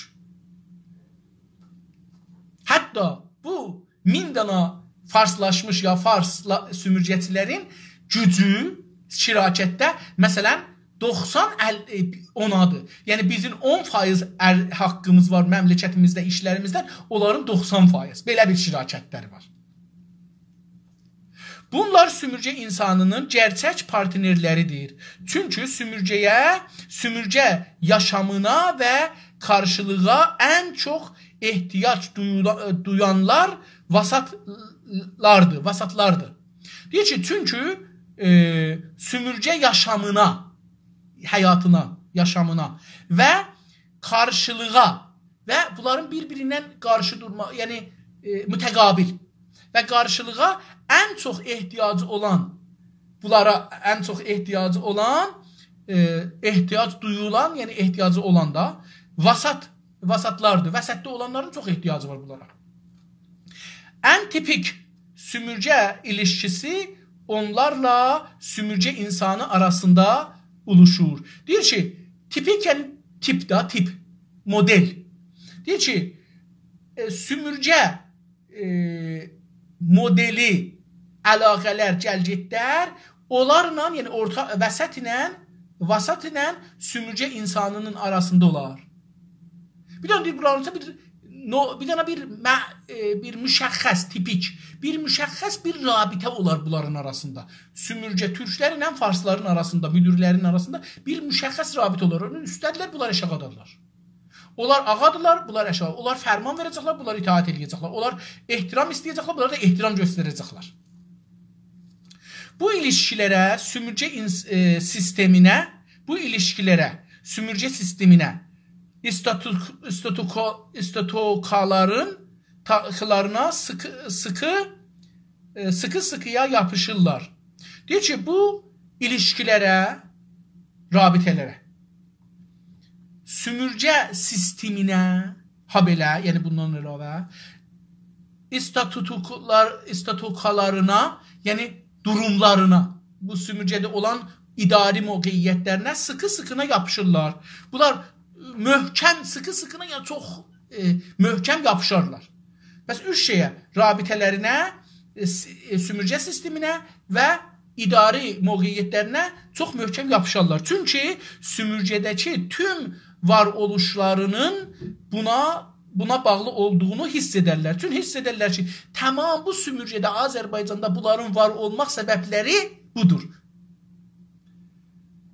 حتی بو مین دانا فارسلاشمیش یا فارس لا-، سومورگه‌چی‌لرین گوجو شراکتده، مثلا، دوخسان ال-، ائ، اونادیر. یعنی، بیزیم اون فایز ال-، حاققیمیز وار مملکتیمیزده، ایشلریمیزده، اونلارین دوخسان فایز. بئله بیر شراکتلری وار. بونلار سومورگه اینسانینین گئرچک پارتنرلریدیر. چونکی سومورگه‌یه، سومورگه یاشامینا و قارشیلیغا ان چوخ احتیاج دویولا-، دویانلار وسطلاردیر، وسطلاردیر. دئییر کی، چونکی، ائ، سومورگه یاشامینا، حیاتینا، یاشامینا و قارشیلیغا و بونلارین بیر-بیریندن قارشی دورما، یعنی، ائ، متقابل و قارشیلیغا ان چوخ احتیاجی اولان، بونلارا ان چوخ احتیاجی اولان، ائ، احتیاج دویولان، یعنی احتیاجی اولان دا وسط، وسطلاردیر. وسطده اولانلارین چوخ احتیاجی وار بونلارا. ان تیپیک سومورگه ایلیشکیسی اونلارلا سومورگه اینسانی آراسیندا اولوشور. دئییر کی، تیپیک، یعنی تیپ ده، تیپ، مدل. دئییر کی، ائ، سومورگه، ائ، مدلی، علاقه‌لر، گل‌گئتلر اونلارلا، یعنی اورتا، وسط ایله، وسط ایله سومورگه اینسانینین آراسیندا اولار. بیر دنه دئییر، بونلارین بیر نو-، بیر دنه بیر مه-، ائ، بیر مشخص، تیپیک، بیر مشخص بیر رابطه اولار بونلارین آراسیندا. سومورگه تورکلر ایله فارسلارین آراسیندا، مدیرلرین آراسیندا بیر مشخص رابطه اولار. اونون اوستده‌دیرلر، بونلار آشاغیدادیرلار. اونلار آغادیرلار، بونلار آشاغی. اونلار فرمان وئره‌جکلر، بونلار اطاعت ائله‌یه‌جکلر. اونلار احترام ایسته‌یه‌جکلر، بونلار دا احترام گؤستره‌جکلر. بو ایلیشکی‌لره، سومورگه اینس-، ائ، سیستمینه، بو ایلیشکی‌لره، سومورگه سیستمینه، استاتوک-، استاتوکا-، استاتوکالارین تا-، خیلارینا سیخی، سیخی، ائ، سیخی-سیخییا یاپیشیرلار. دئییر کی، بو ایلیشکی‌لره، رابطه‌لره، سومورگه سیستمینه، هابئله، یعنی بوندان علاوه، استاتوتوکلار-، استاتوکالارینا، یعنی دوروملارینا، بو سومورگه‌ده اولان اداری موقعیتلرینه سیخی-سیخینا یاپیشیرلار. بونلار محکم، سیخی-سیخینا، یعنی چوخ، ائ، محکم یاپیشارلار. پس اوچ شئیه، رابطه‌لرینه، ائ، س-، ائ، سومورگه سیستمینه و اداری موقعیتلرینه چوخ محکم یاپیشارلار. چونکی سومورگه‌ده‌کی توم وار اولوشلارینین بونا بونا باغلی اولدوغونو حیس ائدرلر. چون حیس ائدرلر کی، تمام بو سومورگه‌ده، آذربایجاندا بونلارین وار اولماق سببلری بودور.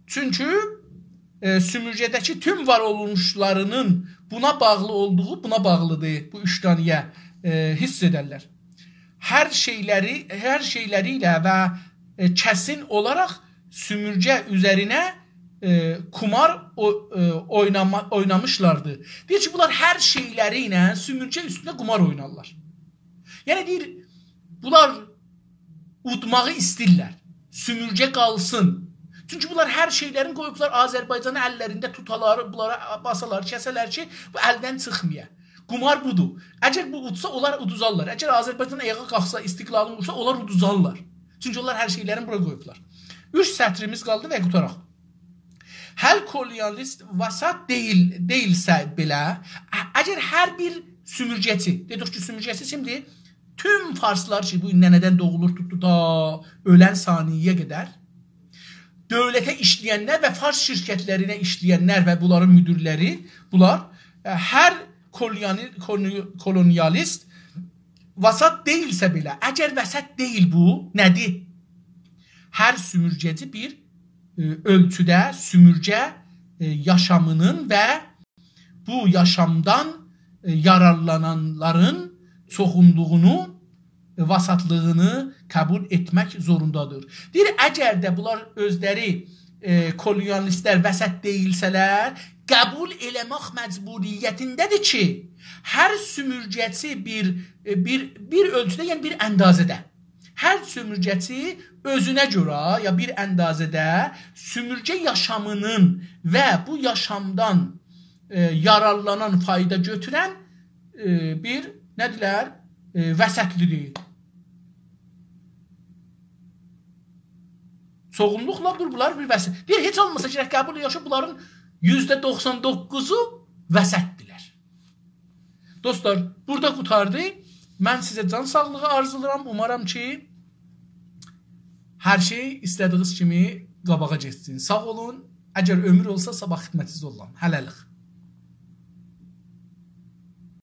چونکی، ائ، سومورگه‌ده‌کی توم وار اولونوشلارینین بونا باغلی اولدوغو، بونا باغلیدیر، بو اوچ دانه‌یه، ائ، حیس ائدرلر. هر شئیلری، هر شئیلری ایله و، ائ، کسین اولاراق سومورگه اوزرینه، ائ، قومار او-، ائ، اویناما-، اوینامیشلاردی. دئییر کی، بونلار هر شئیلری ایله سومورگه اوستونده قومار اوینارلار. یعنی دئییر، بونلار اودماغی ایسته‌ییرلر. سومورگه قالسین. چونکی بونلار هر شئیلرین قویوبلار آذربایجانی اللرینده توتالار، بونلارا باسالار، کسه‌لر کی، بو الدن چیخمایا. قومار بودور. اگر بو اودسا، اونلار اودوزارلار. اگر آذربایجان آیاغا قالخسا، استقلالینی وورسا، اونلار اودوزارلار. چونکی اونلار هر شئیلرین بورا قویوبلار. اوچ سطریمیز قالدی و قوتاراق. هر کولونیالیست وسط دئییل، دئییلسه بئله، ا-، اگر هر بیر سومورگه‌چی، دئدیک کی، سومورگه‌چی کیمدیر؟ توم فارسلار کی، بو ننه‌دن دوغولور، توتدو تا اؤلن ثانیه‌یه قدر دؤولته ایشله‌ینلر و فارس شرکتلرینه ایشله‌ینلر و بونلارین مدیرلری، بونلار، ائ، هر کولونیالی-، کولونی-، کولونیالیست وسط دئییلسه بئله، اگر وسط دئییل بو، نه‌دیر؟ هر سومورگه‌چی بیر، ائ، اؤلچوده سومورگه، ائ، یاشامینین و بو یاشامدان، ائ، یارارلانانلارین چوخونلوغونو، ائ، وسطلیغینی قبول ائتمک زوروندادیر. دئییر، اگر ده بونلار اؤزلری، ائ، کولونیالیستلر وسط دئییلسه‌لر، قبول ائله‌مک مجبوریتینده‌دیر کی، هر سومورگه‌چی بیر، ائ، بیر، بیر اؤلچوده، یعنی بیر اندازه‌ده، هر سومورگه‌چی اؤزونه گؤره یا بیر اندازه‌ده سومورگه یاشامینین و بو یاشامدان، ائ، یارارلانان، فایدا گؤتورن، ائ، بیر، نه‌دیرلر؟ ائ، وسطلیدیر. چوخونلوقلا بو-، بونلار بیر وسط. دئییر، هئچ اولماسا گرک قبول ائله‌یک کی، بونلارین یوزده دوخسان دوققوزو وسطدیرلر. دوستلار، بورادا قوتاردی. من سیزه جان ساغلیغی آرزولاییرام. اومارام کی، هر شئی ایسته‌دیگینیز کیمی قاباغا گئتسین. ساغ اولون. اگر عؤمور اولسا، صاباح خدمتینیزده اولارام. هله‌لیک.